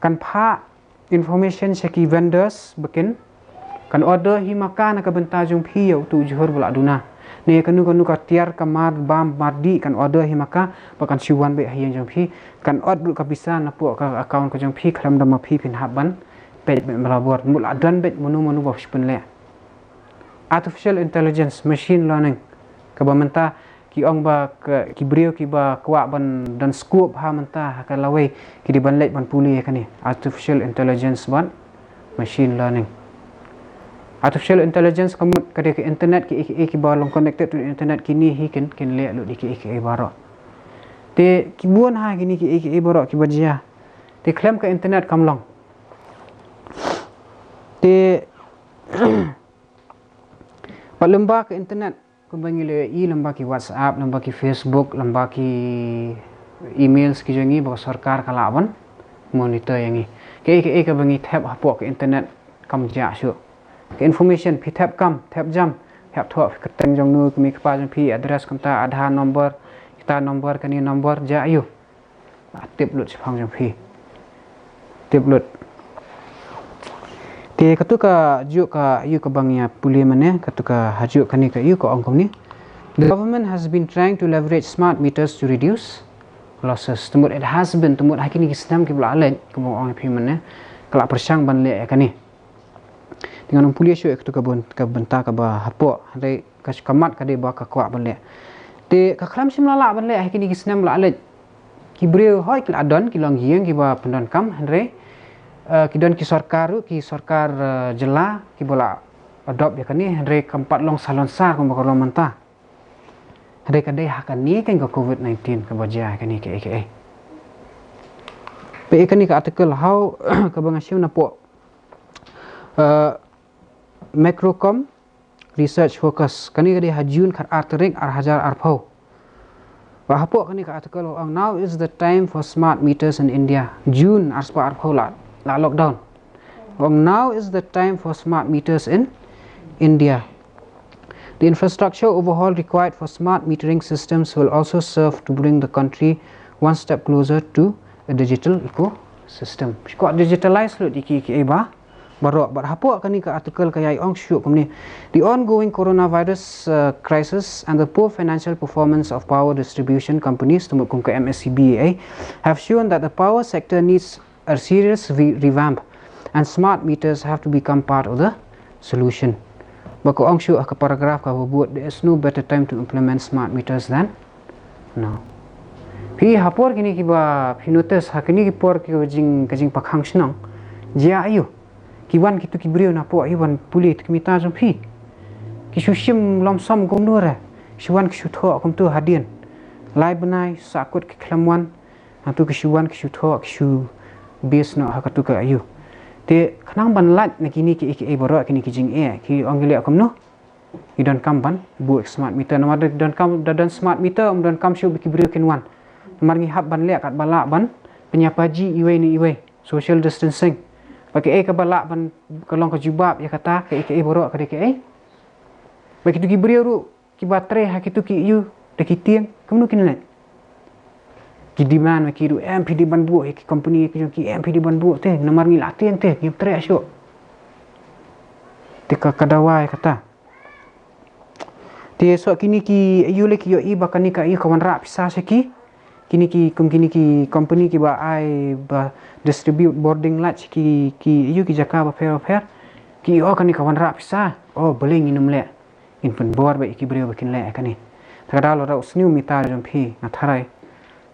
kan phah information sha ki vendors ba kin, kan order hi ma ka na ka bynta jong phi ïa utu u jhur ba la duna. Ne kano kano ka tiar ka mar bam mar dih kan order hi ma ka, ba kan shu wan beit ha ïing jong phi. Kan ot ruh ka pisa napoh ka account ka jong phi, khlem da ma phi phin hap ban peit beit marwei. Mut la don beit mano mano ba shu pynleh. Artificial intelligence, machine learning, ka ba mynta ki ong ba ka, ki briew ki ba kwah ban don scope ha mynta ha ka lawei, ki dei ban leit ban pule ïa kane, artificial intelligence bad machine learning. Artificial intelligence ka mut ka dei ka internet, kiei kiei ki ba long connected to the internet, kine hi kin, kin leh lut ïa kiei kiei baroh. Te ki bun ha kine kiei kiei baroh ki ba jia. Te khlem ka internet kam long. Te pat lyngba ka internet, kumba ngi la ïohi lyngba ki WhatsApp, lyngba ki Facebook, lyngba ki emails ki jong ngi, ba ka sorkar ka lah ban monitor ïa ngi. Kaei kaei kaba ngi thep hapoh ka internet kam jah shuh. Ka information phi thep kam, thep jam, phi hap thoh phi kyrteng jong no, kmie kpa jong phi, address kumta, Aadhaar number, kita number, kane number, jah aiu. Ah, tip lut shaphang jong phi. Tip lut. Te katu ka juk ka aiu kaba ngi ïa pule mynne, katu ka ha juk kane ka aiu ka ong kumne. The government has been trying to leverage smart meters to reduce losses. Te mut it has been, te mut ha kine ki snem ki ba la leit, kaba ong ïa phi mynne, ka la pyrshang ban leh ïa kane. Te ngan ym pule shuh ïa katu ka byn-, ka bynta kaba hapoh, hynrei ka, ka mat ka dei ba ka kwah ban leh. Te ka khlem shym la lah ban leh ha kine ki snem ba la leit. Ki briew hooid ki la don, ki longïing ki ba pyndonkam, hynrei, eh, ki don ki sorkar ruh, ki sorkar, eh, jylla, ki ba la adopt ïa kane, hynrei kam pat long salonsar kumba ka long mynta. Hynrei ka dei ha kane ka, ka covid nineteen kaba jia ha kane kaei kaei. Peit ïa kane ka article, ha kaba nga shim napoh, eh, Macrocom Research Focus. Kane ka dei ha June khatar tarik, ar hajar arphew. Ba hapoh kane ka article ong, "Now is the time for smart meters in India." June, arspah arphew la, la lockdown. Ong, "Now is the time for smart meters in India." The infrastructure overhaul required for smart metering systems will also serve to bring the country one step closer to a digital ecosystem. Shu kwah digitalize lut ïa ki, ki, eh, ba baroh. Bad hapoh kane ka article ka ïai ong shuh kumne: The ongoing coronavirus uh, crisis and the poor financial performance of power distribution companies, te mut kum ka M S E B A, have shown that the power sector needs a serious re- revamp, and smart meters have to become part of the solution. Ba ka ong shuh ha ka paragraph kaba bud: There is no better time to implement smart meters than now. Phi ha por kine kiba phi notice ha kine ki por ki jing ka jingpakhang shnong, jia aïu? Ki wan kitu ki briew napoh aïu ban pule tu ki meter jong phi? Ki shu shim lump sum kumno re? Shu wan ki shu thoh kumtu hadien. Lai bnai, sahkut ki khlem wan. Hangtu ki shu wan ki shu thoh ki shu base noh ha katu ka aïu. Te khnang ban lait na kine ki, ki, ki baroh kine ki jingeh, ki ong ki leh kumno? Ki donkam ban buh smart meter. Namar da donkam, da don smart meter, ym donkam shuh ba ki briew kin wan. Namar ngi hap ban leh katba lah ban pynïapaji iwei na iwei, social distancing. Ba kaei kaba lah ban, ka long ka jubab ïa kata, kaei kaei baroh ka dei kaei. Ba kitu ki briew ruh kiba trei ha kitu ki aïu da ki tieng, kumno kin leh? Ki demand ma ki ruh, em phi dei ban buh ïa ki company ki jong ki, em phi dei ban buh te, namar ngi la tieng te, ngim treh shuh. Te ka, ka dawa ïa kata. Te soh kine ki aïu leh ki ïohi ba kane ka aïu ka wanrah pisa sha ki. Kine ki, kum kine ki company kiba ai ba distribute bording light sha ki, ki aïu ki jaka bapher bapher. Ki ïoh kane ka wanrah pisa. Oh, balei ngin ym leh? Ngin pynbor beit ïa ki briew ba kin leh ïa kane. Te ka daw lada u sniew meter jong phi, nga tharai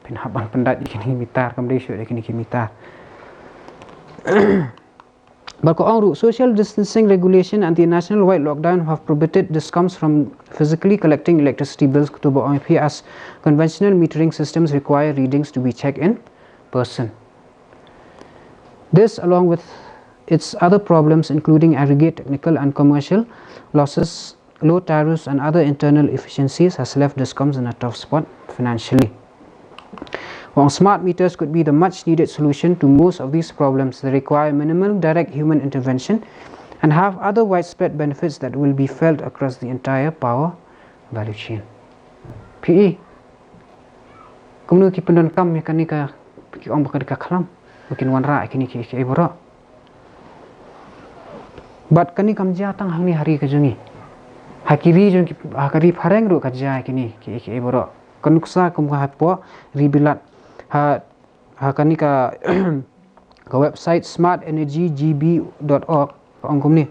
phin hap ban pyndait ïa kine ki meter, kam dei shuh ïa kine ki meter. Ba ka ong ruh, social distancing regulation and the national wide lockdown have prohibited discoms from physically collecting electricity bills, katu ba ong phi, as conventional metering systems require readings to be checked in person. This, along with its other problems, including aggregate technical and commercial losses, low tariffs, and other internal efficiencies, has left discoms in a tough spot financially. While smart meters could be the much needed solution to most of these problems, they require minimal direct human intervention and have other widespread benefits that will be felt across the entire power value chain. Phi i, kumno ki pyndonkam ïa kane ka, ki ong ba ka dei ka khlam ba kin wanrah ïa kine ki, ki baroh? Bad kane kam jia tang hangne ha ri ka jong ngi. Ha ki ri jong ki, ha ka ri phareng ruh ka jia ïa kine ki, ki baroh. Ka nuksa kum ka hapoh ri Bilat, ha, ha kane ka, ka website smart energy g b dot org, ka ong kumne: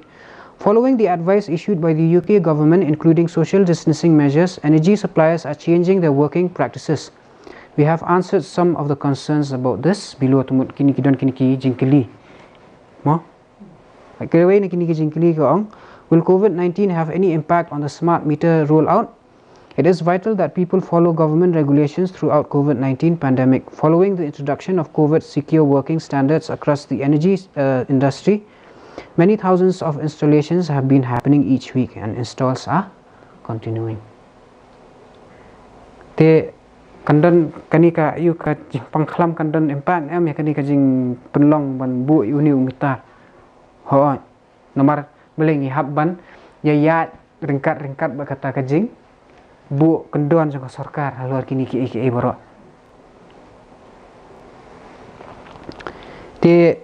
Following the advice issued by the U K government, including social distancing measures, energy suppliers are changing their working practices. We have answered some of the concerns about this below. Te mut kine ki don kine ki jingkylli. Mo? Kawei na kine ki jingkylli ka ong: Will COVID nineteen have any impact on the smart meter rollout? It is vital that people follow government regulations throughout COVID nineteen pandemic. Following the introduction of COVID secure working standards across the energy uh, industry, many thousands of installations have been happening each week and installs are continuing. Te kan don kane ka, ïa ka jingpang khlam, kan don impact em ïa kane ka jingpynlong ban buh ïa une u meter? Hooid. Namar balei ngi hap ban ïa ïaid ryngkat ryngkat bad kata ka jingbuh kyndon jong ka sorkar halor kine kiei kiei baroh? Te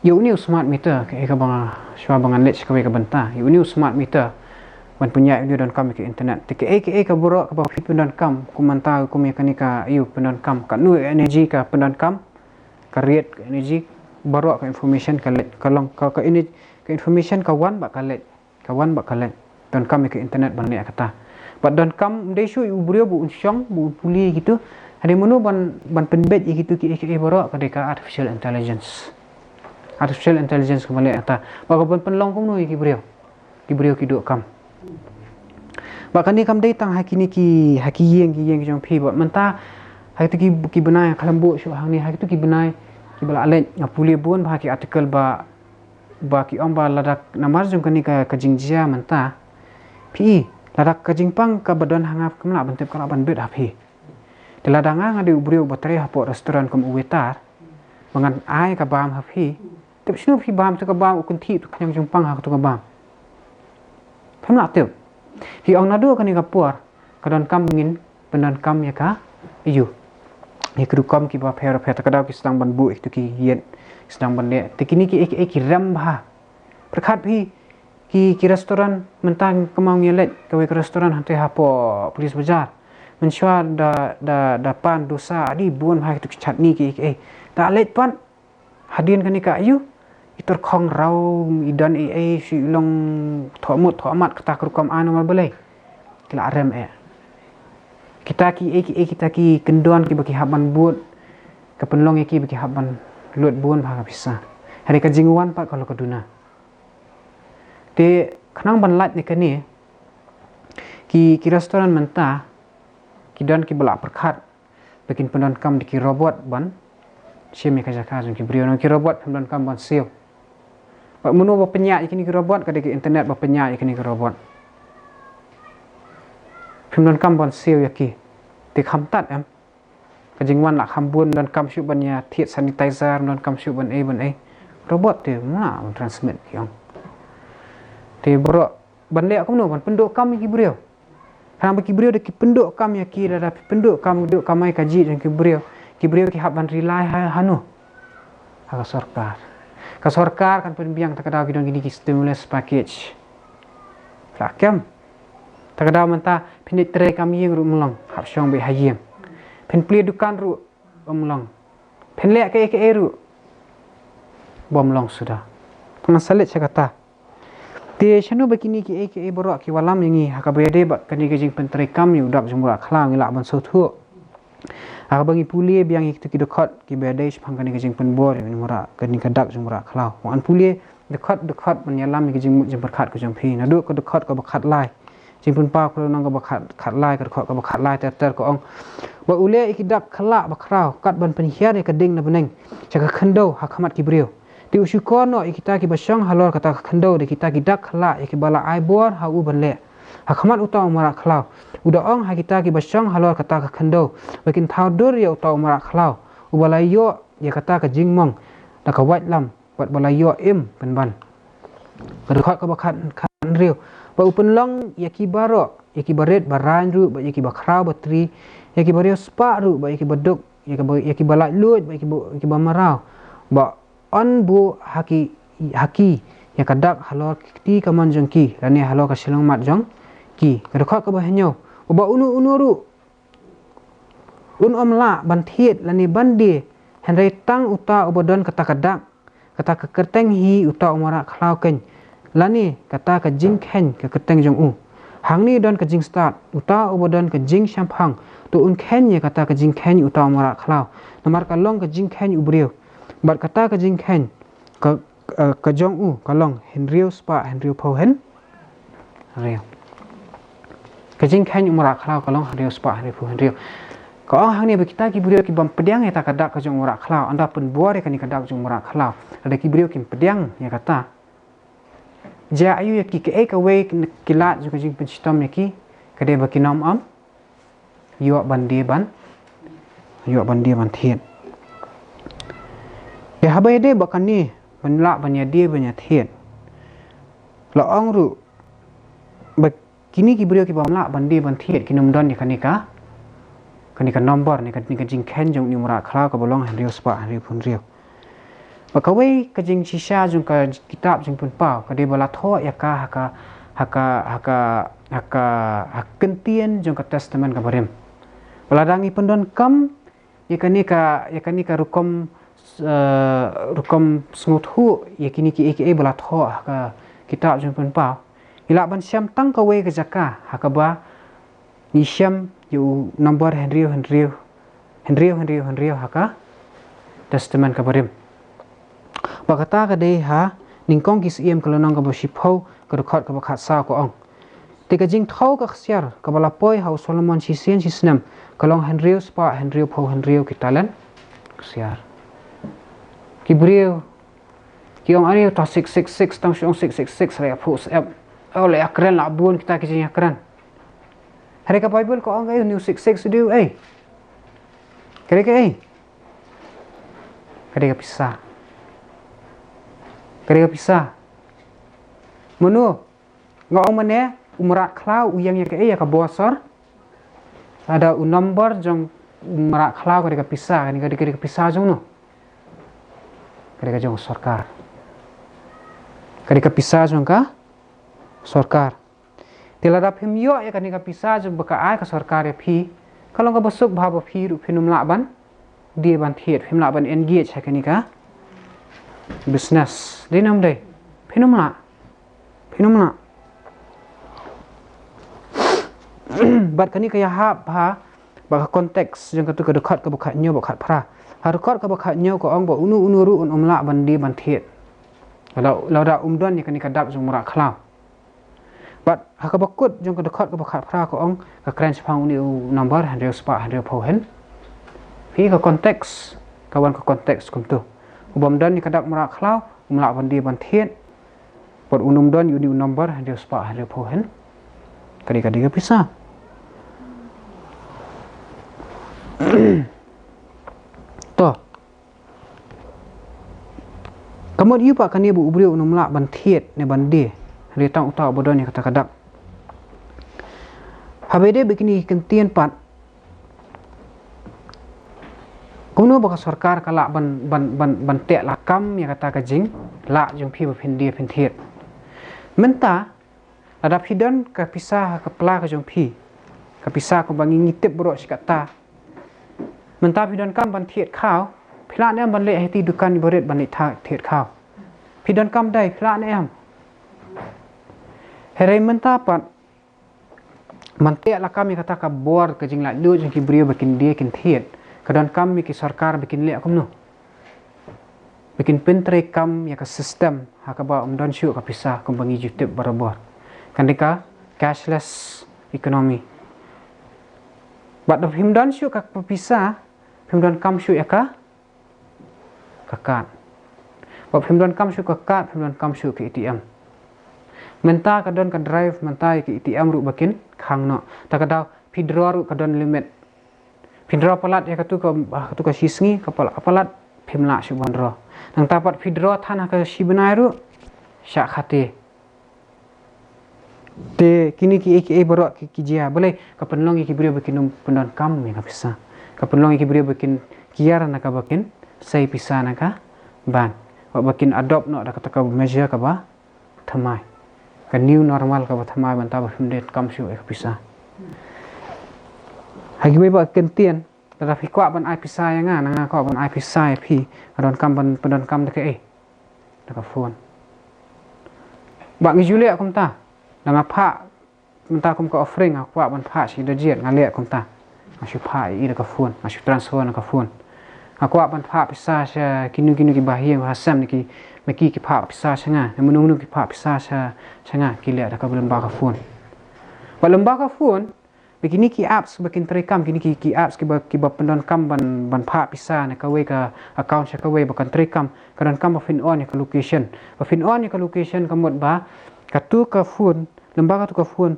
ïa une u smart meter, kaei kaba nga, shuwa ba ngan leit sha kawei ka bynta, ïa une u smart meter ban pynïaid une u donkam ïa ka internet. Te kaei kaei ka baroh kaba phi pyndonkam kum mynta, kum ïa kane ka, ïa u pyndonkam, katno energy ka pyndonkam, ka rate ka energy, baroh ka information ka leit, ka long ka, ka energy, ka information ka wan bad ka leit, ka wan bad ka leit. Donkam ïa ka internet ban leh kata. Bad donkam, ym dei shuh ïa u briew ba un shong, ba un pule ïa kitu. Hadien mano ban, ban pynbeit ïa kitu kiei kiei baroh? Ka dei ka artificial intelligence. Artificial intelligence kaba leh kata. Bad ka ban pynlong kumno ïa ki briew? Ki briew ki duh kam. Bad kane kam dei tang ha kine ki, ha ki ïing ki ïing ki jong phi. Bad mynta ha kitu ki, ki bnai, khlem buh shuh hangne, ha kitu ki bnai kiba la leit, nga pule bun bha ki article ba, ba ki ong ba lada namar jong kane ka, ka jingjia mynta, phi i, lada ka jingpang kaba don ha nga, kam lah ban tip, ka lah ban bit ha phi. Te lada nga, nga dei u briew ba trei hapoh restaurant kum u waiter, ba ngan ai ka bam ha phi, tip shano phi bam tu ka bam, u kynthih tu khñiang jingpang ha katu ka bam? Phim lah tip. Phi ong naduh kane ka por ka donkam ba ngin pyndonkam ïa ka, ïa u, ïa ki rukom kiba pher pher. Te ka daw ki sdang ban buh ïa kitu ki ïit, ki sdang ban leh. Te kine kiei kiei ki rem bha. Pyrkhat phi ki, ki restaurant mynta kumno ngi leit kawei ka restaurant hangtei hapoh Police Bazar. Mynshuwa da, da, da pan dosa adi bun ha kitu ki chutney ki, ki, eh. Da leit pat hadien kane ka aïu, i tyrkhong raw, i don ei ei, shu i long thoh mut thoh mat kata ka rukom, ano mar balei. Ki la rem eh. Kita ki ei ki ei, kita ki kyndon kiba ki hap ban bud, ka pynlong ïa ki ba ki hap ban lut bun bha ka pisa. Hynrei ka jingwan pat ka long ka duna. Te khnang ban lait na kane, ki, ki restaurant mynta ki don kiba la pyrkhat ba kin pyndonkam da ki robot ban shim ïa ka jaka jong ki briew, ne ki robot pyndonkam ban siew. Bad mano ba pynïaid ïa kine ki robot? Ka dei ka internet ba pynïaid ïa kine ki robot. Phim donkam ban siew ïa ki. Te kham tad em. Ka jingwan la kham bun, donkam shuh ban ïa thied sanitizer, donkam shuh ban ei ban ei. Robot te mano ban transmit ki ong. Te baroh ban leh kumno ban pynduh kam ïa ki briew. Khnang ba ki briew da ki pynduh kam ïa ki, lada pynduh kam, duh kamai kajih jong ki briew, ki briew ki hap ban rely ha, hano? Ha ka sorkar. Ka sorkar kan pynbiang, ta ka daw ki don kine ki stimulus package. Phi la kem? Ta ka daw mynta phin leit trei kam ïing ruh ym long, hap shong beit ha ïing. Phin plie dukan ruh ym long. Phin leh kaei kaei ruh bym long suda. Pyngan salit sha kata. Te shano ba kine kiei kiei baroh ki wallam ïa ngi ha kaba ïadei bad kane ka jingpyntreikam ïa u dak jong u mrad khlaw? Ngi lah ban sngewthuh ha kaba ngi pule biang ïa kitu ki dkhot kiba ïadei shaphang kane ka jingpynbor ïa u mrad, kane ka dak jong u mrad khlaw. Wan pule dkhot dkhot ban ïalam ïa ka jingmut jingpyrkhat ka jong phi. Naduh ka dkhot kaba khatlai, Jingpynpaw ka lynnong kaba khat, khatlai, ka dkhot kaba khatlai ter ter ka ong ba u leh ïa ki dak khlaw ba khraw kat ban pynhiar ïa ka ding na bneng sha ka khyndew ha khmat ki briew. Te u shukor noh ïa kita kiba shong halor kata ka khyndew da kita ki dak khlaw ïa kiba la ai bor ha u ban leh ha khmat uta u mrad khlaw. U da ong ha kita kiba shong halor kata ka khyndew ba kin thaw dur ïa uta u mrad khlaw uba la ïoh ïa kata ka jingmong da ka waitlam bad ba la ïoh im pynban. Ka dkhot kaba khat, khathynriew, ba u pynlong ïa ki baroh, ïa ki barit baraiñ ruh bad ïa ki bakhraw batri, ïa ki bariewspah ruh bad ïa ki baduk, ïa ki ba, ïa ki balaitluid bad ïa ki ba, ïa ki bamraw, ba yn buh ha ki, ha ki ïa ka dak halor ki kti kamon jong ki lane halor ka shyllangmat jong ki. Ka dkhot kaba hynñiew, uba uno uno ruh un ym lah ban thied lane ban die, hynrei tang uta uba don kata ka dak, kata ka kyrteng hi uta u mrad khlaw keiñ, lane kata ka jingkheiñ ka kyrteng jong u. Hangne don ka jingstad, uta uba don ka jingshemphang to un kheiñ ïa kata ka jingkheiñ uta u mrad khlaw, namar ka long ka jingkheiñ u briew. Bad kata ka jingkheiñ ka, ka, ka jong u ka long hynriew spah hynriew phew hynriew. Ka jingkheiñ u mrad khlaw ka long hynriew spah hynriew phew hynriew. Ka ong hangne ba kita ki briew ki bym pdiang ïa kata ka dak ka jong u mrad khlaw, ynda pynbor ïa kane ka dak jong u mrad khlaw. Lada ki briew kim pdiang ïa kata, jia aïu ïa ki? Kaei kawei ki lad jong ka jingpynshitom ïa ki ka dei ba kin ym ïoh ban die ban, ïoh ban die ban thied. Te haba ïadei bad kane ban lah ban ïa die ban ïa thied, la ong ruh ba kine ki briew ki bym lah ban die ban thied kin ym don ïa kane ka, kane ka nombor, ne kane ka jingkheiñ jong une u mrad khlaw kaba long hynriew spah hynriew phew hynriew. Bad kawei ka jingshisha jong ka kitab Jingpynpaw ka dei ba la thoh ïa ka ha ka, ha ka, ha ka, ha ka, ha ka ktien jong ka Testament kaba rim. Ba lada ngi pyndonkam ïa kane ka, ïa kane ka rukom, eh, rukom sngewthuh ïa kine kiei kiei ba la thoh ha ka kitab Jingpynpaw, ngi lah ban shem tang kawei ka jaka ha kaba ngi shem ïa u nombor hynriew hynriew, hynriew hynriew hynriew ha ka Testament kaba rim. Bad kata ka dei ha Nyngkong ki Syiem ka lynnong kaba shiphew ka dkhot kaba khatsaw ka ong: Te ka jingthew ka ksiar kaba la poi ha u Solomon shisien shisnem ka long hynriew spah hynriew phew hynriew ki talent ksiar. Ki briew ki ong, "Are uta six six six, tang shu ong six six six, la ïa phuh syep. Oh, la ïa kren la bun kita ki jingïakren." Hynrei ka Baibl ka ong, "Ei, une u six six u dei ei? Ka dei kaei? Ka dei ka pisa. Ka dei ka pisa." Mano? Nga ong mane, u mrad khlaw u ïeng ïa kaei? Ïa ka bosor. Lada u nombor jong u mrad khlaw ka dei ka pisa, kane ka dei, ka dei ka pisa jong no? Ka dei ka jong u sorkar. Kane ka pisa jong ka sorkar. Te lada phim ïoh ïa kane ka pisa jong ba ka ai ka sorkar ïa phi, ka long kaba suk bha ba phi ruh phin ym lah ban die ban thied, phim lah ban engage ha kane ka business. Dei ne ym dei? Phin ym lah. Phin ym lah. Bad kane ka ïahap bha bad ka context jong katu ka dkhot kaba khathynñiew bad khatphra. Ha dkhot kaba khathynñiew ka ong ba uno uno ruh un ym lah ban die ban thied lada, lada um don ïa kane ka dak jong mrad khlaw. Bad ha kaba kut jong ka dkhot kaba khatphra ka ong ka kren shaphang une u number hynriew spah hynriew phew hynrei. Phi, ka context, ka wan ka context kumtu. U bym don ïa ka dak mrad khlaw um lah ban die ban thied. Bad un ym don ïa une u number hynriew spah hynriew phew hynrei. Ka dei, ka dei ka pisa. To. Ka mut ïa pat kane ba u briew un ym lah ban thied ne ban die, hynrei tang uta uba don ïa kata ka dak. Haba ïadei bad kine ki kyntien pat, kumno ba ka sorkar ka lah ban, ban, ban, ban teh lakam ïa kata ka jinglah jong phi ba phin die phin thied? Mynta lada phi don ka pisa ha ka pla ka jong phi, ka pisa kumba ngi, ngi tip baroh shi katta. Mynta phi donkam ban thied khaw, phi lah ne em ban leit ha iti dukan barit ban leit thied khaw? Phi donkam dei, phi lah ne em? Hynrei mynta pat ban teh lakam ïa kata ka bor ka jinglaitluid jong ki briew ba kin die kin thied, ka donkam ïa ki sorkar ba kin leh kumno? Ba kin pyntreikam ïa ka system ha kaba ym don shuh ka pisa kumba ngi ju tip barabor. Kane ka cashless economy. Bad da phim don shuh ka pisa, phim donkam shuh ïa ka, ka card. Bad phim donkam shuh ka card, phim donkam shuh ka A T M. Mynta ka don ka drive mynta ïa ka A T M ruh ba kin khang noh. Ta ka daw phi draw ruh ka don limit. Phin draw palat ïa katu ka, ah, katu ka shisngi, ka pal-, palat phim lah shuh ban draw. Nangta pat phi draw than ha ka shibnai ruh, shah khate. Te kine kiei kiei baroh ki, ki jia balei? Ka pynlong ïa ki briew ba kin ym pyndonkam ïa ka pisa. Ka pynlong ïa ki briew ba kin kiar na kaba kin sei pisa na ka bank. Ba, ba kin adopt noh da kata ka measure kaba thymmai. Ka new normal kaba thymmai mynta ba phim donkam shuh ïa ka pisa. Ha kiwei pat ki kyntien, lada phi kwah ban ai pisa ïa nga, na nga kwah ban ai pisa ïa phi, nga donkam ban pyndonkam da kaei? Da ka phone. Ba ngi ju leh kumta. Da nga phah mynta kum ka offering, nga kwah ban phah sha i da jied, nga leh kumta. Nga shu phah ïa i da ka phone, nga shu transfer na ka phone. Nga kwah ban phah pisa sha kino kino ki bahaïing bahasem, ne ki, ma ki ki phah pisa sha nga, ne mano mano ki phah pisa sha, sha nga, ki leh da kaba lyngba ka phone. Ba lyngba ka phone, ba kine ki apps ba kin treikam, kine ki, ki apps kiba, kiba pyndonkam ban, ban phah pisa na kawei ka account sha kawei ba kan treikam, ka donkam ba phin on ïa ka location. Ba phin on ïa ka location ka mut ba katu ka phone, lyngba katu ka phone,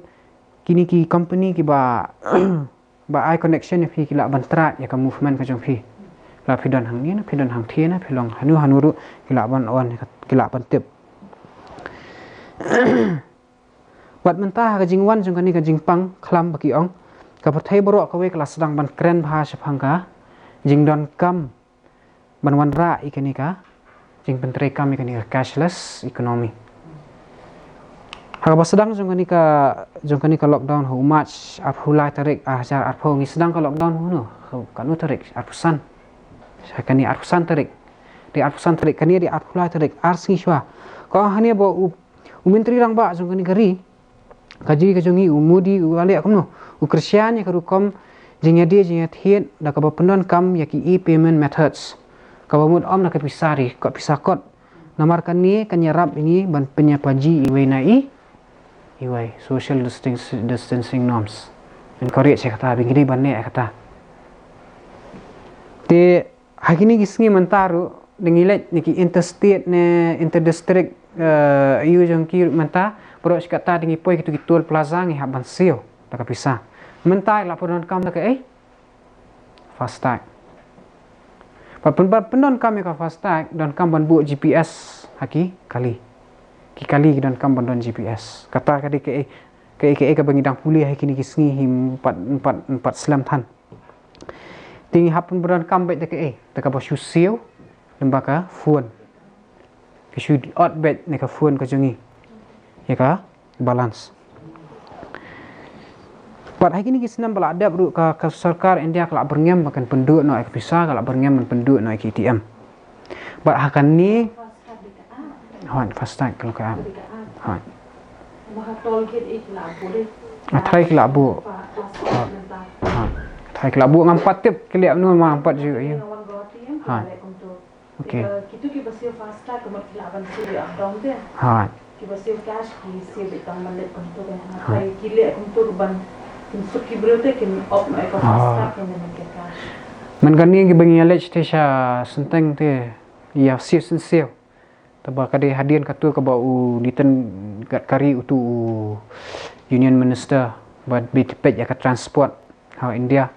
kine ki company kiba, ba ai connection ïa phi ki lah ban track ïa ka movement ka jong phi. La phi don hangne ne, phi don hangthie ne, phi long hano hano ruh ki lah ban on, ki lah ban tip. Wat mynta ha ka jingwan jong kane ka jingpang khlam ba ki ong, ka pyrthei baroh kawei ka la sdang ban kren bha shaphang ka jingdonkam ban wanrah ïa kane ka jingpyntreikam ïa kane ka cashless economy. Ha kaba sdang jong kane ka, jong kane ka lockdown ha u March arphew lai tarik ar hajar arphew, ngi sdang ka lockdown hano, ha kano tarik? Arphew san. Sha kane arphew san tarik. Dei arphew san tarik, kane dei arphew lai tarik, ar sngi shuwa. Ka ong hangne ba u, u Myntri Rangbah jong kane ka ri, ka ri ka jong ngi, u Modi, u la leh kumno? U kyrshan ïa ka rukom jingïadie jingïathied da kaba pyndonkam ïa ki e-payment methods. Kaba mut ym da ka pisa ri, ka pisa kot. Namar kane kan ïarap ïa ngi ban pynïapaji iwei na i, iwei, social distance, distancing norms. Encourage ïa kata, ba ngi dei ban leh ïa kata. Te ha kine ki sngi mynta ruh, da ngi leit na ki interstate ne interdistrict, eh, ïa jong ki ruh mynta, baroh shi katta da ngi poi kito ki toll plaza ngi hap ban siew da ka pisa. Mynta la pyndonkam da kaei? FASTag. Ba pyn, ba pyndonkam ïa ka FASTag, donkam ban buh G P S ha ki kali. Ki kali ki donkam ban don G P S. Kata ka dei kaei, kaei, kaei kaba ngi dang pule ha kine ki sngi hi, ym pat, ym pat, ym pat slem than. Te ngi hap ban pyndonkam beit da kaei? Da kaba shu siew lyngba ka phone. shu ot beit na ka phone ka jong ngi ïa ka balance. Bad ha kine ki snem ba la dep ruh ka, ka sorkar India ka la byrngem ba kan pynduh noh ïa ka pisa, ka la byrngem ban pynduh noh ïa ka A T M. Bad ha kane, hooid, FASTag ka long ka app. Hooid. Nga tharai ki la buh. Hooid. Nga tharai ki la buh, ngam pat tip ki leh kumno, ngam pat ju ïohi. Hooid. Okay. Kitu kiba siew FASTag kumta ki lah ban siew ïa u dong te. Hooid. Kiba siew cash ki siew beit tang ban leit kumtu kan. Hooid. Ki leh kumtu ban, kin suk ki briew te kin opt noh ïa ka FASTag, kin leit ïa ka cash. Mynta kane kiba ngi ïaleit te sha Synteng te ïa siew sien siew. Te ba ka dei hadien katu kaba u Nitin Gadkari utu u Union Minister ba bit peit ïa ka transport ha India.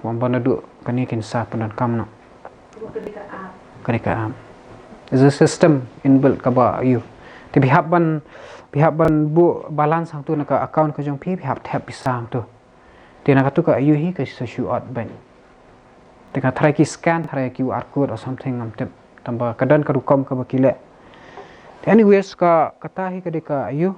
Wan ba naduh kane kin sa pyndonkam noh. Ka dei ka app. Is a system inbuilt kaba ïoh. Te phi hap ban, phi hap ban buh balance hangtu na ka account ka jong phi, phi hap thep pisa hangtu. Te na katu ka ïohi ka sa shu ot beit. Te nga tharai ki scan, tharai ki QR code or something ngam tip. Tangba ka don ka rukom kaba ki leh. Te anyways ka, kata hi ka dei ka ïoh.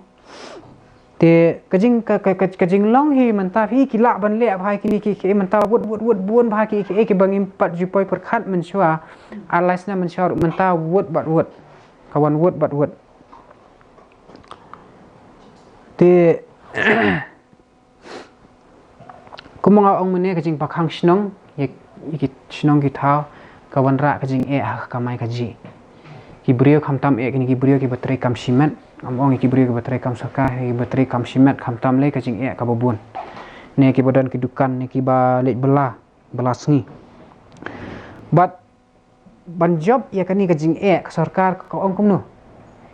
Te ka jing, ka, ka, ka, ka jinglong hi mynta phi ki lah ban leh bha kine ki, ki mynta wut, wut, wut bun bha ki, ki, kiba ngim pat ju poi pyrkhat mynshuwa. Ar lai snem mynshuwa ruh mynta wut bad wut. Ka wan wut bad wut. Te kumba nga ong mynne ka jingpakhang shnong ïa, ïa ki shnong ki thaw ka wanrah ka jingeh ha ka kamai kajih. Ki briew khamtam eh kine ki briew kiba trei kam shimet, ngam ong ïa ki briew kiba trei kam sorkar, kiba trei kam shimet khamtam lei ka jingeh kaba bun. Ne kiba don ki dukan, ne kiba leit bylla, bylla sngi. Bad ban jop ïa kane ka jingeh ka sorkar ka ong kumno?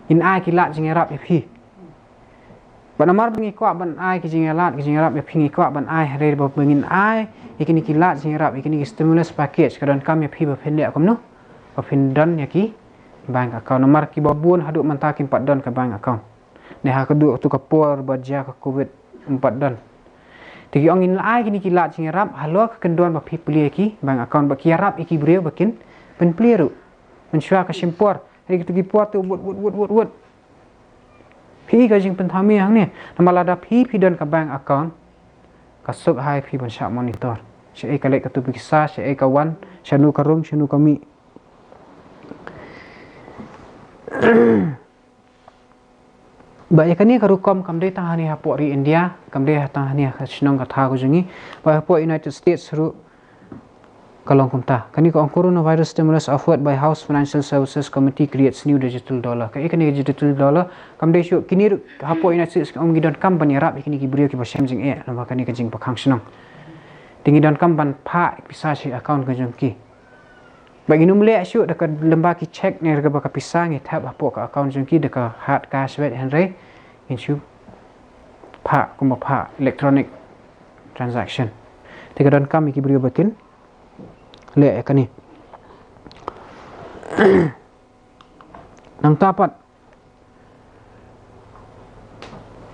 Ngin ai ki lad jingïarap ïa phi. Bad namar ba ngi kwah ban ai ki jingïalad, ki jingïarap ïa phi, ngi kwah ban ai, hynrei ba ngin ai ïa kine ki lad jingïarap, ïa kine ki stimulus package ka donkam ïa phi ba phin leh kumno? Ba phin don ïa ki bank account. Namar kiba bun haduh mynta kim pat don ka bank account. Ne ha kaduh tu ka por ba jia ka Covid ym pat don. Te ki ong ngin ai kine ki lad jingïarap halor ka kyndon ba phi plie ki bank account, ba ki ïarap ïa ki briew ba kin pynplie ruh. Mynshuwa ka shim por. Hynrei kitu ki por te wut, wut, wut, wut, wut. Phi ka jingpynthame hangne. Namar lada phi, phi don ka bank account, ka suk ha phi ban shah monitor. Shaei ka leit katu pisa, shaei ka wan, shano ka rung, shano ka mih. Ba ïa kane ka rukom kam dei tang hangne hapoh ri India, kam dei tang hangne ha shnong ka thaw ka jong ngi, ba hapoh United States ruh ka long kumta. Kane ka ong Coronavirus Stimulus Offered by House Financial Services Committee Creates New Digital Dollar. Ka ïa kane ka digital dollar kam dei shuh, kine ruh hapoh United States ka ong ngi donkam ban ïarap ïa kine ki briew kiba shem jingeh namar kane ka jingpakhang shnong. Te ngi donkam ban phah pisa sha account ka jong ki. Ba ngin ym leh shuh da ka lyngba ki cheque ne da kaba ka pisa, ngi thep hapoh ka account jong ki da ka hard cash beit, hynrei ngin shu phah kumba phah electronic transaction. Te ka donkam ïa ki briew ba kin leh ïa kane. Nangta pat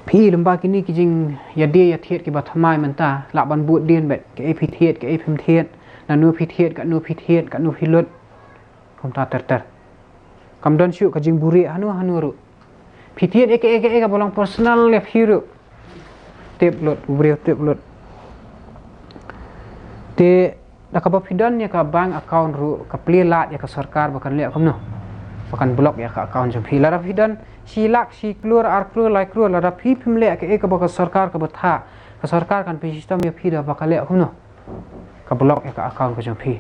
phi lyngba kine ki jingïadie ïathied kiba thymmai mynta, lah ban bud dien beit, kaei phi thied, kaei phim thied, nano phi thied, kano phi thied, kano phi lut. Kumta ter ter. Kam don shuh ka jingbuhrieh hano hano ruh. Phi thied ïa kaei kaei kaba long personal ïa phi ruh. Tip lut, u briew tip lut. Te da kaba phi don ïa ka bank account ruh ka plie lad ïa ka sorkar ba kan leh kumno? Ba kan block ïa ka account jong phi. Lada phi don shi lak, shi klur, ar klur, lai klur, lada phi phim leh kaei kaba ka sorkar ka bthah, ka sorkar kan pynshitom ïa phi da ba ka leh kumno? Ka block ïa ka account ka jong phi.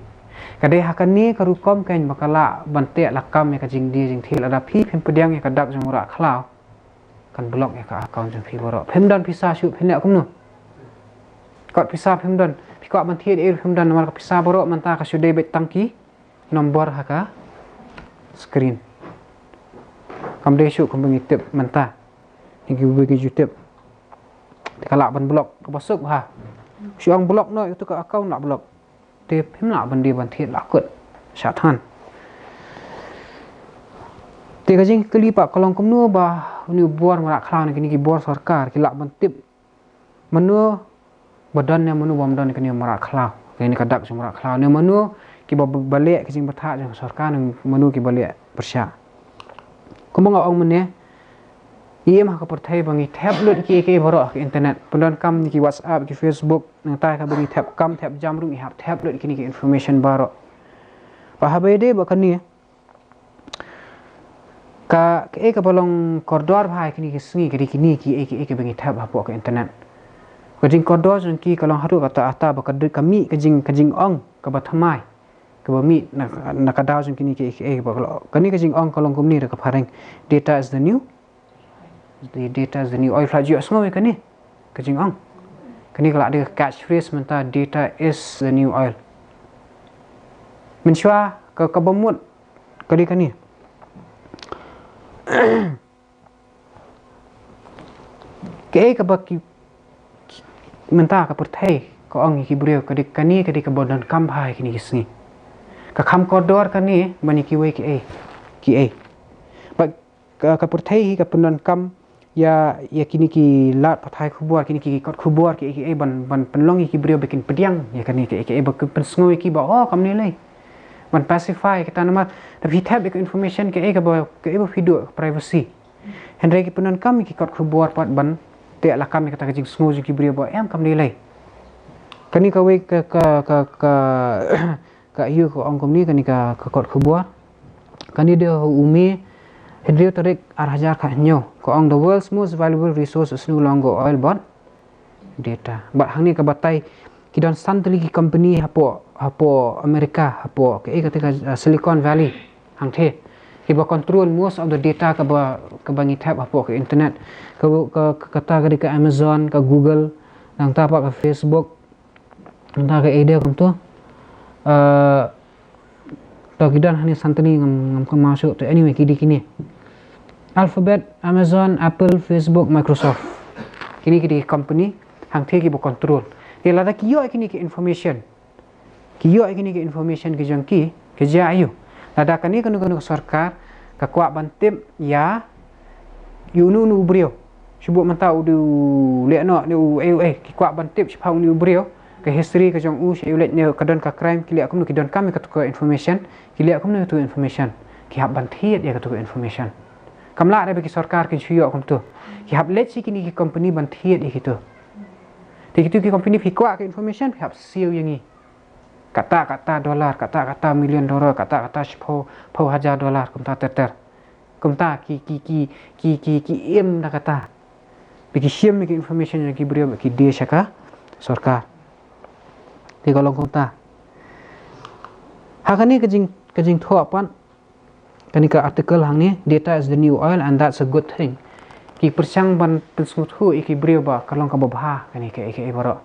Ka dei ha kane ka rukom keiñ ba ka lah ban teh lakam ïa ka jingdie jingthied, lada phi phim pdiang ïa ka dak jong u Mrad Khlaw, kan block ïa ka account jong phi baroh. Phim don pisa shuh, phin leh kumno? Kot pisa phim don. Phi kwah ban thied ei ruh phim don, namar ka pisa baroh mynta ka shu dei beit tang ki nombor ha ka screen. Kam dei shuh kumba ngi tip mynta. Ngi ki ba ngi ju tip. Te ka lah ban block, kaba suk ha. Shu ong block noh ïa utu ka account lah block. Te phim lah ban die ban thied, lah kut shah than. Te ka jingkylli pat ka long kumno ba une u bor Mrad Khlaw ne kine ki bor sorkar ki lah ban tip mano ba don ne mano bym don kane u Mrad Khlaw, kane ka dak jong u Mrad Khlaw, ne mano kiba, ba leh ka jingbthah jong ka sorkar, ne mano kiba leh pyrshah. Kumba nga ong mynne, ngi im ha ka pyrthei ba ngi thep lut ïa kiei kiei baroh ha ka internet. Pyndonkam ïa ki WhatsApp, ki Facebook, nangta kaba ngi thep kam thep jam ruh ngi hap thep lut ïa kine ki information baroh. Ba haba ïadei bad kane, ka, kaei kaba long kordor bha ha kine ki sngi ka dei kine kiei kiei kaba ngi thep hapoh ka internet. Ka jingkordor jong ki ka long haduh katta katta ba ka dei ka mih ka jing, ka jingong kaba thymmai kaba mih na, na ka daw jong kine kiei kiei kaba ka long. Kane ka jingong ka long kumne da ka phareng, "Data is the new, the data is the new oil." Phi la ju ïohsngew ïa kane ka jingong? Kane ka la dei ka catchphrase mynta, "Data is the new oil." Mynshuwa ka, kaba mut ka dei kane. Kaei kaba ki, ki, mynta ka pyrthei ka ong ïa ki briew ka dei kane, ka dei kaba donkam bha ha kine ki sngi. Ka kham kordor kane ban ïa kiwei kiei kiei. Bad ka, ka pyrthei hi ka pyndonkam ïa, ïa kine ki lad pathai khubor, kine ki kot khubor kiei kiei ban, ban pynlong ïa ki briew ba kin pdiang ïa kane kiei kiei, ba kin pynsngew ïa ki ba, oh, kam ne lei. Ban pacify kita, namar da phi thep ïa ka information kaei kaba, kaei ba phi duh, privacy. Hynrei ki pyndonkam ïa ki kot khubor pat ban teh lakam ïa kata ka jingsngew jong ki briew ba em kam dei lei. Kane kawei ka, ka, ka, ka, ka ïa ka ong kumne, kane ka, ka kot khubor. Kane dei ha u May hynriew tarik ar hajar khathynñiew. Ka ong, "The world's most valuable resource is no longer oil but data." Bad hangne ka batai ki don san tylli ki company hapoh, hapoh America, hapoh kaei kata ka, uh, Silicon Valley hangtei, kiba control most of the data kaba, kaba ngi thep hapoh ka internet. Ka, ka, ka, kata ka dei ka Amazon, ka Google, nangta pat ka Facebook, nangta kaei de kumto. Uh, to ki don hangne san tylli, ngam, ngam kynmaw shuh, to anyway ki dei kine: Alphabet, Amazon, Apple, Facebook, Microsoft. Kine ki dei ki company hangtei kiba control. Te lada ki ïoh ïa kine ki information, ki ïoh ïa kine ki information ki jong ki, ki jia aïu? Lada kane kano kano ka sorkar ka kwah ban tip ïa, ïa uno uno u briew, shu buh mynta u dei u lehnoh ne u ei u ei, ki kwah ban tip shaphang une u briew, ka history ka jong u, sha ïa u leit ne ka don ka crime, ki leh kumno, ki donkam ïa kato ka information? Ki leh kumno ïa kato ka information? Ki hap ban thied ïa kato ka information. Kam lah re ba ki sorkar kin shu ïoh kumto. Ki hap leit sha kine ki company ban thied ïa kito. Te kito ki company, phi kwah ka information, phi hap siew ïa ngi. Kata kata dollar, kata kata million dollar, kata kata shiphew, phew hajar dollar, kumta ter ter. Kumta ki, ki, ki im da kata. Ba ki shim ïa ki information jong ki briew bad ki die sha ka sorkar. Te ka long kumta. Ha kane ka jing, ka jingthoh pat, kane ka article hangne, "Data is the new oil and that's a good thing." Ki pyrshang ban pynsngewthuh ïa ki briew ba ka long kaba bha kane kaei kaei baroh.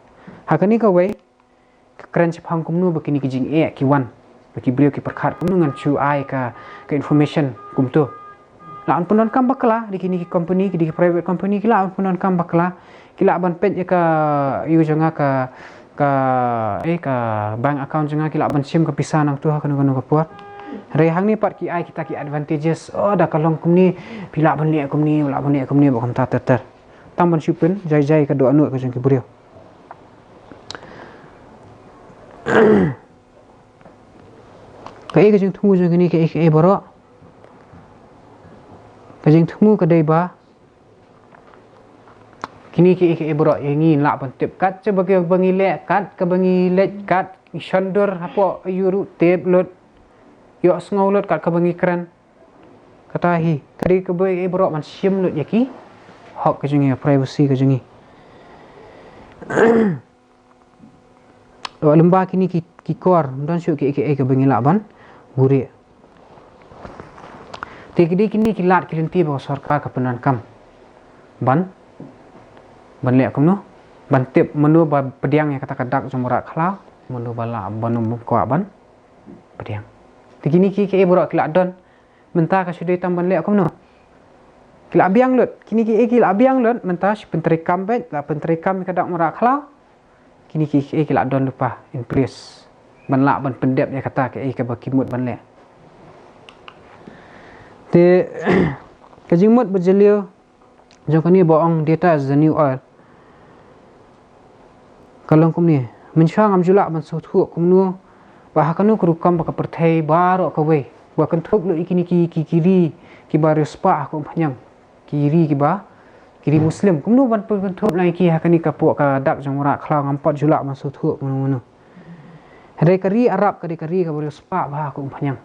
Ha kane kawei, ka kren shaphang kumno ba kine ki jingeh ki wan, ba ki briew ki pyrkhat kumno ngan shu ai ka, ka information kumto. Lah ban pyndonkam bakla, dei kine ki company, ki dei ki private company, ki lah ban pyndonkam bakla, ki lah ban peit ïa ka, ïa jong nga ka, ka, eh, ka bank account jong nga, ki lah ban shim ka pisa nangto ha kano kano ka por. Hynrei hangne pat ki ai kita ki advantages, oh, da ka long kumne, phi lah ban leh kumne, lah ban leh kumne, ba kumta ter ter. Tang ban shu pynjai jai ka dohnud ka jong ki briew. Kaei ka jingthmu jong kine kiei kiei baroh? Ka jingthmu ka dei ba kine kiei kiei baroh ïa ngi lah ban tip kat shaba ngi leh, kat kaba ngi leit, kat ngi shon dur hapoh aïu ruh, tip lut, ïohsngew lut kat kaba ngi kren. Kata hi ka dei kaba ïa baroh ban shim lut ïa ki hok ka jong ngi, privacy ka jong ngi. Lada lyngba kine ki, ki kor, ym don shuh kiei kiei kaba ngi lah ban buhrieh. Te ki dei kine ki lad ki lynti ba ka sorkar ka pyndonkam ban, ban leh kumno, ban tip mano ba pdiang ïa kata ka dak jong u mrad khlaw, mano ba lah, mano ba kwah ban pdiang. Te kine kiei kiei baroh ki lah don. Mynta ka shu dei tang ban leh kumno? Ki lah biang lut. Kine kiei kiei ki lah biang lut, mynta shu pyntreikam beit, lah pyntreikam ïa ka dak mrad khlaw. Kine kiei kiei ki lah don lypa in place ban lah ban pyndep ïa kata kaei kaba ki mut ban leh. Te ka jingmut ba jylliew jong kane ba ong data is the new oil ka long kumne. Mynshuwa ngam ju lah ban sngewthuh kumno ba ha kano ka rukom ba ka pyrthei baroh kawei, ba kynthup lut ïa kine ki, ki, ki ri, kiba riewspah ha ka umphniang, ki ri kiba, ki ri Muslim. Kumno ban pynthut lang ïa ki ha kane ka pok ka dak jong u mrad khlaw, ngam pat ju lah ban sngewthuh kumno kumno. Hynrei ka ri Arab ka dei ka ri kaba riewspah bha ha ka umphniang.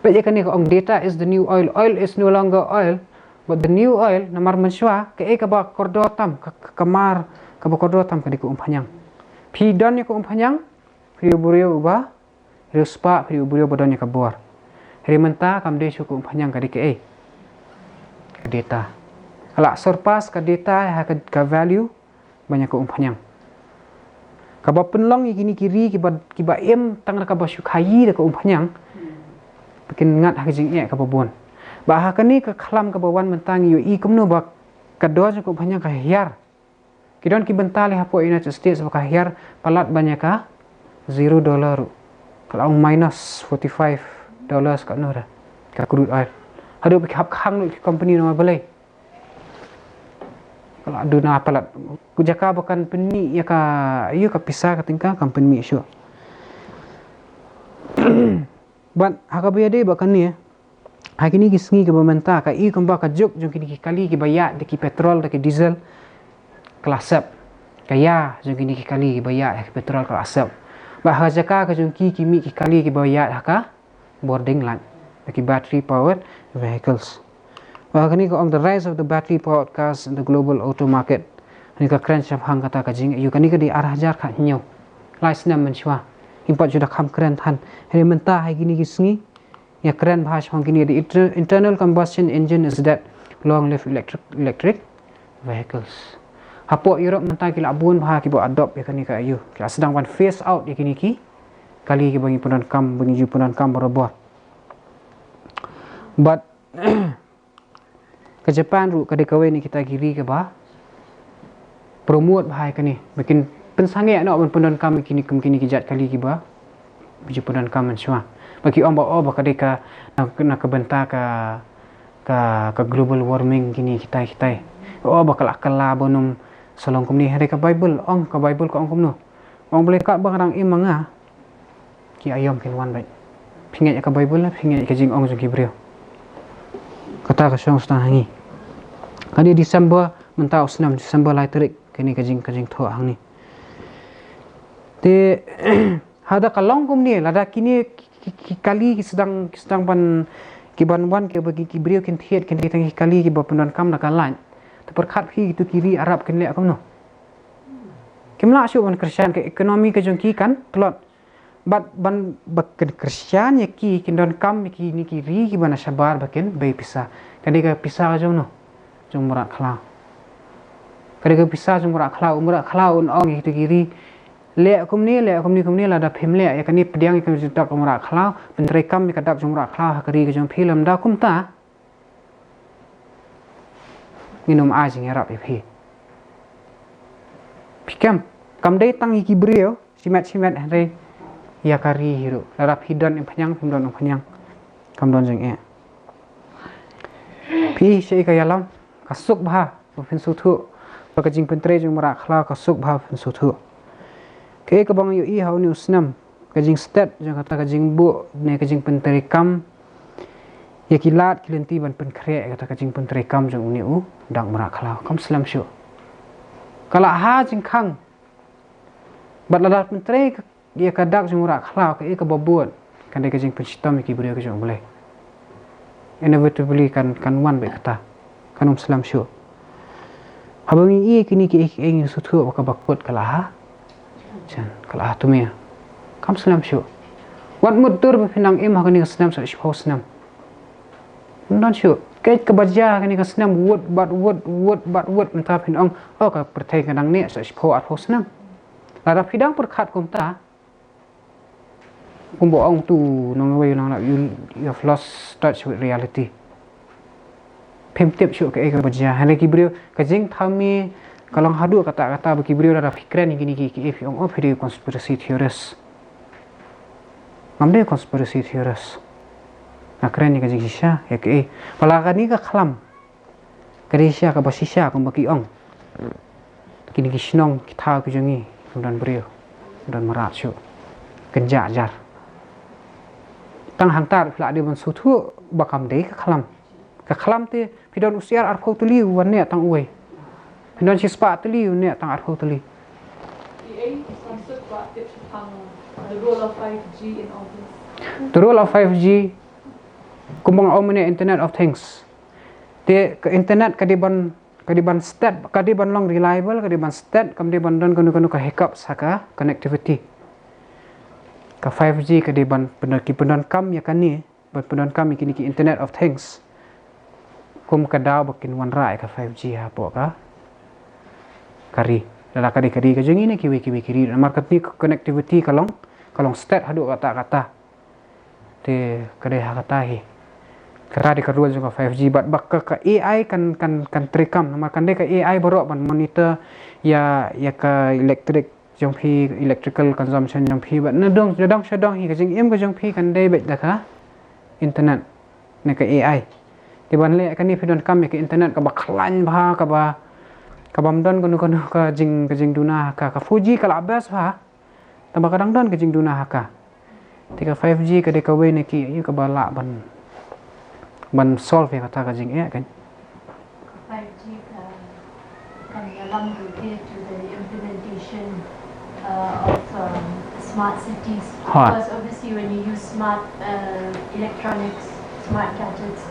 Peit ïa kane ka ong, data is the new oil. Oil is no longer oil, but the new oil, namar mynshuwa kaei kaba kordor tam, ka, ka, ka mar kaba kordor tam ka dei ka umphniang. Phi don ïa ka umphniang, phi dei u briew uba riewspah, phi dei u briew ba don ïa ka bor. Hynrei mynta kam dei shuh ka umphniang, ka dei kaei? Ka data. Ka la surpass ka data ha ka, ka value ban ïa ka umphniang. Kaba pynlong ïa kine ki ri kiba, kiba im tang da kaba shu khaïi da ka umphniang, ba kin ngat ha ka jingeh kaba bun. Bad ha kane ka khlam kaba wan mynta ngi ïohi kumno ba ka dor jong ka umphniang ka hiar. Ki don ki bynta lei hapoh United States ba ka hiar palat ban ïa ka zero dollar ruh. Ka la ong minus forty-five dollars katno re ka crude oil. Haduh ba ki hap khang ruh ki company namar balei? Ka la duna palat. Ka jaka ba kan pynmih ïa ka, ïa ka pisa ka tyngka kam pynmih shuh. Bad ha kaba ïadei bad kane, ha kine ki sngi kiba mynta, ka i kumba ka juk jong kine ki kali kiba ïaid da ki petrol da ki diesel ka la sep. Ka ïa jong kine ki kali kiba ïaid ha ki petrol ka la sep. Bad ha ka jaka ka jong ki, ki mih ki kali kiba ïaid ha ka bording light, da ki battery powered vehicles. Bad ha kane ka ong the rise of the battery powered cars in the global auto market. Kane ka kren shaphang kata ka jingïoh, kane ka dei ar hajar khathynñiew. Lai snem mynshuwa. Ngim pat ju da kham kren than. Hynrei mynta ha kine ki sngi ïa kren bha shaphang kine, the inter-, internal combustion engine is dead, long live electric, electric vehicles. Hapoh Europe mynta ki la bun bha kiba adopt ïa kane ka ïoh. Ki la sdang ban phase out ïa kine ki kali kiba ngi pyndonkam, ba ngi ju pyndonkam barabor. Bad ka Japan ruh ka dei kawei na kita ki ri kiba promote bha ïa kane. Ba kin pynsangeh noh ban pyndonkam ïa kine kum kine ki jait kali kiba, ba ju pyndonkam mynshuwa. Ba ki ong ba, oh, ba ka dei ka, na, na ka bynta ka, ka, ka global warming kine kitai kitai. Oh, ba ka la kylla ban ym sa long kumne. Hynrei ka Bible ong, ka Bible ka ong kumno? Ong balei katba nga dang im ma nga, ki aïom kin wan beit. Phi ngeit ïa ka Bible ne phi ngeit ïa ka jingong jong ki briew? Kata ka shong sdang ha ngi. Ka dei December mynta u snem, December lai tarik, kane ka jing, ka jingthoh hangne. Te haba ka long kumne, lada kine ki, ki, ki kali ki sdang, ki sdang ban, ki ban wan kiba ki, ki briew kin thied, kin dei tang ki kali kiba pyndonkam da ka light. Te pyrkhat phi kito ki ri Arab kin leh kumno? Kim lah shuh ban kyrshan, ka economy ka jong ki kan tlot. Bad ban ba kin kyrshan ïa ki, kin donkam ïa kine ki ri kiba na shabar ba kin bei pisa. Ka dei ka pisa ka jong no? Jong u mrad khlaw. Ka dei ka pisa jong u mrad khlaw. U mrad khlaw un ong ïa kito ki ri, leh kumne, leh kumne, kumne, lada phim leh ïa kane, pdiang ïa ka dak jong u mrad khlaw, pyntreikam ïa ka dak jong u mrad khlaw ha ka ri ka jong phi, lymda kumta ngin ym ai jingïarap ïa phi. Phi kem, kam dei tang ïa ki briew shimet shimet, hynrei ïa ka ri hi ruh. Lada phi don umphniang, phim don umphniang, kam don jingeh. Phi, shaei ka ïalam, ka suk bha ba phin sngewthuh ba ka jingpyntrei jong u mrad khlaw, ka suk bha ba phin sngewthuh. Kaei kaba nga ïohi ha une u snem, ka jingstet jong kata ka jingbuh ne ka jingpyntreikam ïa ki lad ki lynti ban pynkhreh ïa kata ka jingpyntreikam jong une u dak mrad khlaw, kam slem shuh. Ka la ha jingkhang. Bad lada pyntrei ïa ka dak jong u mrad khlaw, kaei kaba bud? Kan dei ka jingpynshitom ïa ki briew ki jong U Blei. Inevitably kan, kan wan beit kata. Kan ym slem shuh. Haba ngi ïohi kine kiei kiei ngi sngewthuh ba kaba kut ka la ha jan, ka la ha tmier. Kam slem shuh. Wat mutdur ba phin nang im ha kane ka snem sa shiphew snem. Ym don shuh. Kaei kaba jia ha kane ka snem, wut bad wut, wut bad wut, mynta phin ong, oh, ka pyrthei ka dang neh sa shiphew arphew snem. Lada phi dang pyrkhat kumta, kumba ong tu nongwei nonglap, you, you have lost touch with reality. Phim tip shuh kaei kaba jia. Hynrei ki briew, ka jingthaw mih ka long haduh katta katta ba ki briew lada phi kren ïa kine kiei kiei phi ong, oh, phi dei conspiracy theorist. Ngam dei conspiracy theorist. Nga kren ïa ka jingshisha, ïa kaei. Ba la kane ka khlam, ka dei shisha kaba shisha kumba ki ong. Kine ki shnong ki thaw ki jong ngi, kim don briew, kim don mrad shuh. Kynjah jar. Tang hangta phi la dei ban sngewthuh ba kam dei ka khlam. Ka khlam te phi don u siar arphew tylli u wan neh tang uwei. Phi don shispah tylli u neh tang arphew tylli. Ïa, ei, Samsung ba tip shaphang the role of five G in all this. The role of five G, kumba nga ong mynne, Internet of Things. Te ka internet ka dei ban, ka dei ban sted, ka dei ban long reliable, ka dei ban sted, kam dei ban don kano kano ka hiccup sa ka connectivity. Ka five G ka dei ban pyndonkam ïa kane, ban pyndonkam ïa kine ki Internet of Things. Kum ka daw ba kin wanrah ïa ka five G hapoh ka, ka ri. Lada ka dei ka ri ka jong ngi ne kiwei kiwei ki ri. Namar kane ka connectivity ka long, ka long sted haduh katta katta. Te ka dei ha kata hi. Kata dei ka role jong ka five G, bad ba ka, ka A I kan, kan, kan treikam. Namar kan dei ka A I baroh ban monitor ïa, ïa ka electric jong phi, electrical consumption jong phi, bad na dong, na dong sha dong hi, ka jingim ka jong phi kan dei beit da ka internet ne ka A I. Te ban leh kane phi donkam ïa ka internet kaba khlaiñ bha, kaba, kabym don kano kano ka jing, ka jingduna ha ka. Ka four G ka la best bha, tangba ka dang don ka jingduna ha ka. Te ka five G ka dei kawei na ki ïa kaba lah ban, ban solve ïa kata ka jingeh kan. Five G ka, kan ïalam ruh to the implementation uh, of um, smart cities. Hooid. Because obviously when you use smart uh, electronics, smart gadgets,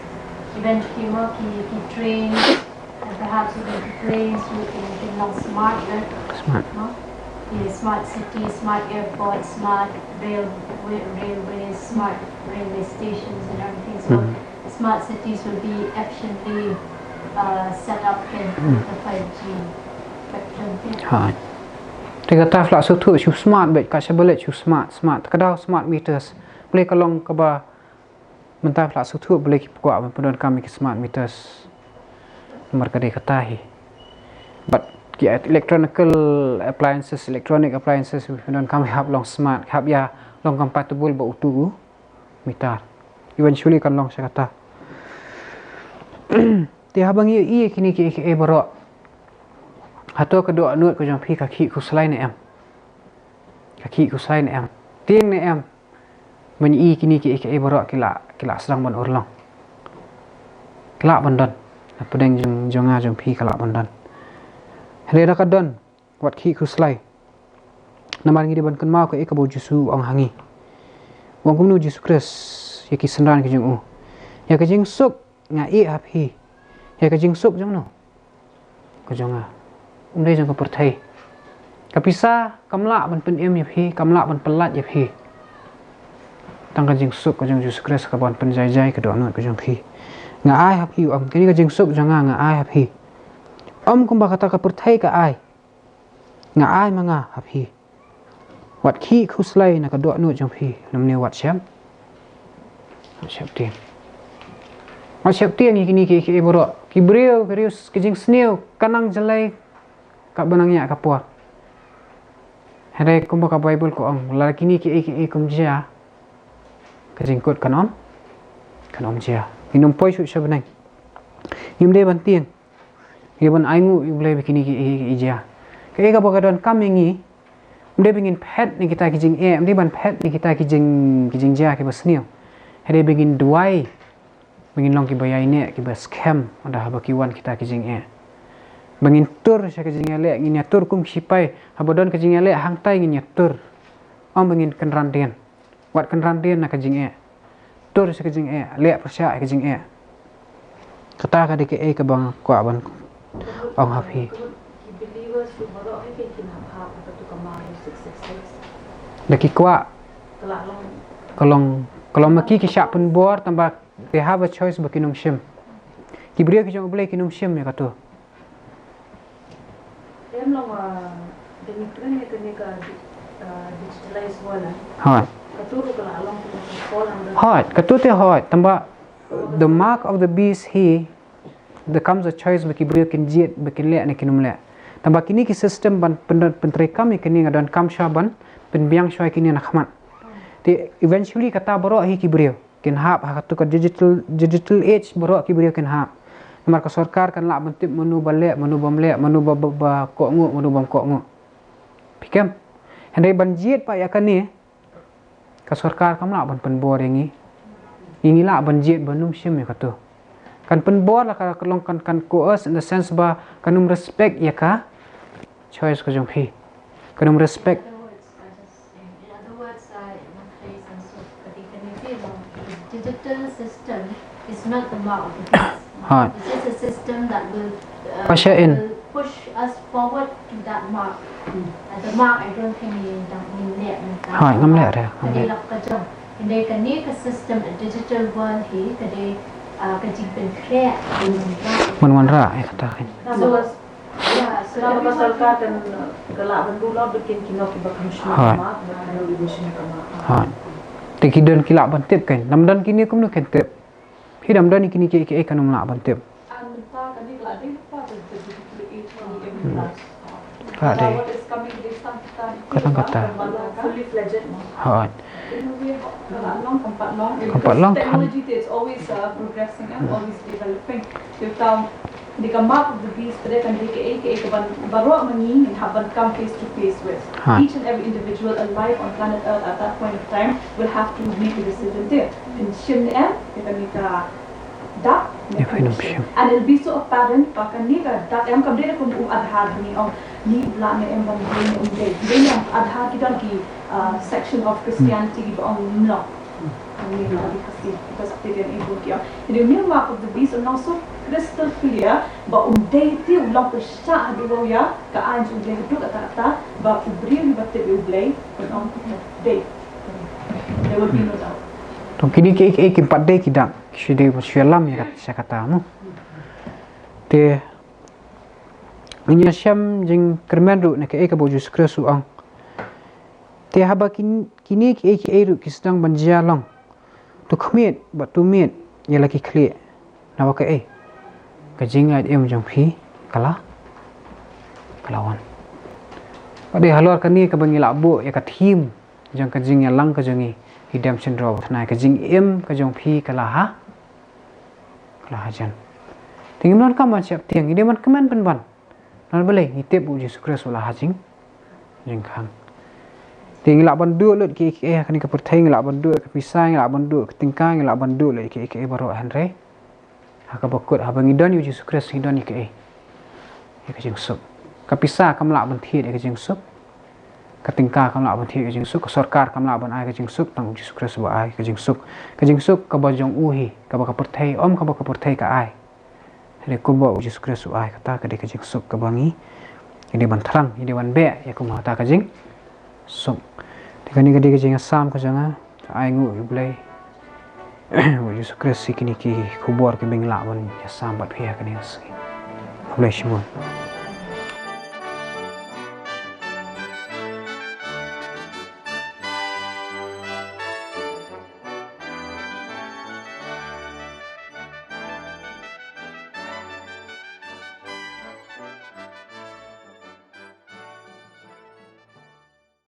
eventually mo ki, ki trains, and perhaps even ki planes, you can, you can long smart, right? Smart. No? Ki smart city, smart airport, smart railway, railways, smart railway stations and everything. So Mhm. smart cities will be efficiently uh, set up in the five G spectrum. Hooid. Te kata phi lah sngewthuh shu smart beit, ka shaba leit shu smart, smart. Ka daw smart meters. Balei ka long kaba mynta phi lah sngewthuh balei ki kwah ban pyndonkam ïa ki smart meters. Namar ka dei kata hi. Bad ki electronical appliances, electronic appliances pyndonkam hap long smart, hap ïa long compatible bad utu u meter. Eventually kan long sha kata. Te haba ngi ïohi ïa kine kiei kiei baroh, hato ka dohnud ka jong phi ka khih khuslai ne em? Ka khih khuslai ne em? Tieng ne em? Ban ïohi kine kiei kiei baroh ki la, ki la sdang ban urlong. Ki lah ban don. Hapdeng jong, jong nga jong phi ka lah ban don. Hynrei da ka don, wat khih khuslai. Namar ngi dei ban kynmaw kaei kaba u Jisu u ong ha ngi. U ong kumno u Jisu Khrist ïa ki synran ki jong u? Ïa ka jingsuk nga ïeh ha phi. Ïa ka jingsuk jong no? Ka jong nga. Um dei jong ka pyrthei. Ka pisa kam lah ban pynim ïa phi, kam lah ban pyllait ïa phi. Tang ka jingsuk ka jong u Jisu Khrist ka ban pynjai jai ka dohnud ka jong phi. Nga ai ha phi, u ong, kane ka jingsuk jong nga nga ai ha phi. Ym kumba kata ka pyrthei ka ai. Nga ai ma nga ha phi. Wat khih khuslai na ka dohnud jong phi. Namar wat shem, wat sheptieng. Wat sheptieng ïa kine kiei kiei baroh. Ki briew, ki briew, ki jingsniew ka nang jlei kaba nang ïa ka por. Hynrei kumba ka Baibl ka ong, lada kine kiei kiei kum jia, ka jingkut kan ym, kan ym jia. Ngin ym poi shuh sha bneng. Ngim dei ban tieng. Ngi ban ainguh ïa U Blei ba kine kiei kiei ki jia. Kaei kaba ka donkam ïa ngi, ym dei ba ngin phet na kita ki jingeh, ym dei ban phet na kita ki jing, ki jingjia kiba sniew. Hynrei ba ngin duwai ba ngin long kiba ïaineh, kiba skhem, ynda haba ki wan kita ki jingeh. Ba ngin tur sha ka jingïaleh, ngin ïatur kum ki sipai, haba don ka jingïaleh hangtai ngin ïatur. Ym ba ngin kynran dien. Wat kynran dien na ka jingeh. Tur sha ka jingeh, leh pyrshah ïa ka jingeh. Kata ka dei kaei kaba nga kwah ban ong ha phi. Ki believers ruh baroh hi ki kin hap hap ha katu ka Mark six six six. Da ki kwah. Ka la long. Ka long, ka long ma ki ki shah pynbor tangba they have a choice ba kin ym shim. Ki briew ki jong U Blei kin ym shim ïa katu. Em long, ah, dang kren ïa kane ka di-, ah, digitalized world, eh? Hooid. Katu ruh ka la long kumba ka fall under. Hooid, katu te hooid. Tangba the mark of the beast hi, there comes a choice ba ki briew kin jied, ba kin leh ne kin ym leh. Tangba kine ki system ban pyn-, pyntreikam ïa kine nga donkam shuwa ban pynbiang shuwa ïa kine na khmat. Te eventually kata baroh hi ki briew kin hap ha katu ka digital, digital age baroh ki briew kin hap. Namar ka sorkar kan lah ban tip mano ba leh, mano bym leh, mano ba, ba, ba kohnguh, mano bym kohnguh. Phi kem? Hynrei ban jied pat ïa kane, ka sorkar kam lah ban pynbor ïa ngi. Ngi lah ban jied ban ym shim ïa katu. Kan pynbor la ka long kan, kan coerce in the sense ba kan ym respect ïa ka choice ka jong phi. Kan ym respect. In other words, uh, in other words, uh, in other ways, and so, but they can be wrong. The digital system is not the mark of the beast. Hooid. This is a system that will, uh, Usher in. Will push us forward to that mark. And the mark, I don't think we don't mean that. Hooid, ngam leh re, ngam leh. Ka dei ka jong. Ka dei ka ni ka system, a digital world hi, ka dei, uh, ka jingpynkhreh. Ban wanrah ïa kata. So, yeah, so Nang ba everyone sorkar kan ka lah ban buh lok bikin kino ki ba kham shma Hooid. Kama, ba kan uli ba shma Kama. Hooid. Te ki don ki lah ban tip kan. Nam don kine kumno kan tip. Phi dam don kine ki, ki, ki kan ym lah ban tip. An mynta kane ka la dei lypa da da da da da da da. Ka dei. What is coming based on kita Ka tang kata. Ba long fully fledged mo. Hooid. In a way, ka la long kam pat long. Kam pat long, Technology is always uh, progressing and always developing. Kita di ka mark of the beast, pada kan di ka ka ka ban baroh ma ngi ngin hap ban come face to face with. Ha. Each and every individual alive on planet Earth at that point of time will have to make a decision there. Kan shim ne em, ïa kane ka dak, ne Ïa kan kane shim. shim. And it'll be so apparent ba kane ka dak em kam dei da kum u Aadhaar, ni ong ni u lah ne em ban dei ne um dei. Dei ne em Aadhaar ki don ki uh, section of Christianity ki ba ong mlong. Ni na di Khasi, because they can able ki ong. Ni ni mark of the beast, ong so crystal clear ba um dei te u long pyrshah haduh ba u ïa ka aiñ jong u Blei haduh katta katta ba u briew hi ba tip ïa u Blei, ban ong dei. There will be no doubt. To kine ki, ki, ki pat dei ki dak. Ki shu dei shu lam ïa kat, sha kata mo. Te ngin ïa shem jingkyrmen ruh na kaei kaba u Jisu Khrist u ong. Te haba kin, kine kiei kiei ruh ki sdang ban jia long. To khmih bad to mih ïa la ki khlieh. Naba kaei? Ka jingïaid im jong phi ka la, ka la wan. Bad dei halor kane kaba ngi lah buh ïa ka theme jong ka jingïalang ka jong ngi, i dem shen ro ba thnai, ka jingim ka jong phi ka la ha, ka la hajan. Te ngim donkam ban sheptieng, ngi dei ban kmen pynban. Namar balei? Ngi tip u Jisu Khrist u la ha jing, jingkhang. Te ngi lah ban duh lut kiei kiei ha kane ka pyrthei, ngi lah ban duh ka pisa, ngi lah ban duh ka tyngka, ngi lah ban duh lut kiei kiei baroh, hynrei ha kaba kut, haba ngi don ïa u Jisu Khrist, ngi don ïa kaei? Ïa ka jingsuk. Ka pisa kam lah ban thied ïa ka jingsuk. Ka tyngka kam lah ban thied ïa ka jingsuk. Ka sorkar kam lah ban ai ka jingsuk, tang u Jisu Khrist ba ai ka jingsuk. Ka jingsuk kaba jong u hi, kaba ka pyrthei, ym kaba ka pyrthei ka ai. Hynrei kumba u Jisu Khrist u ai kata, ka dei ka jingsuk kaba ngi, ngi dei ban thrang, ngi dei ban beh ïa kumta ka jingsuk. Te kane ka dei ka jingïasam ka jong nga. Ai nguh ïa u Blei, u Jisu Khrist, ïa kine ki khubor kiba ngi lah ban ïasam bad phi ha kane ka sngi. Khublei shibun.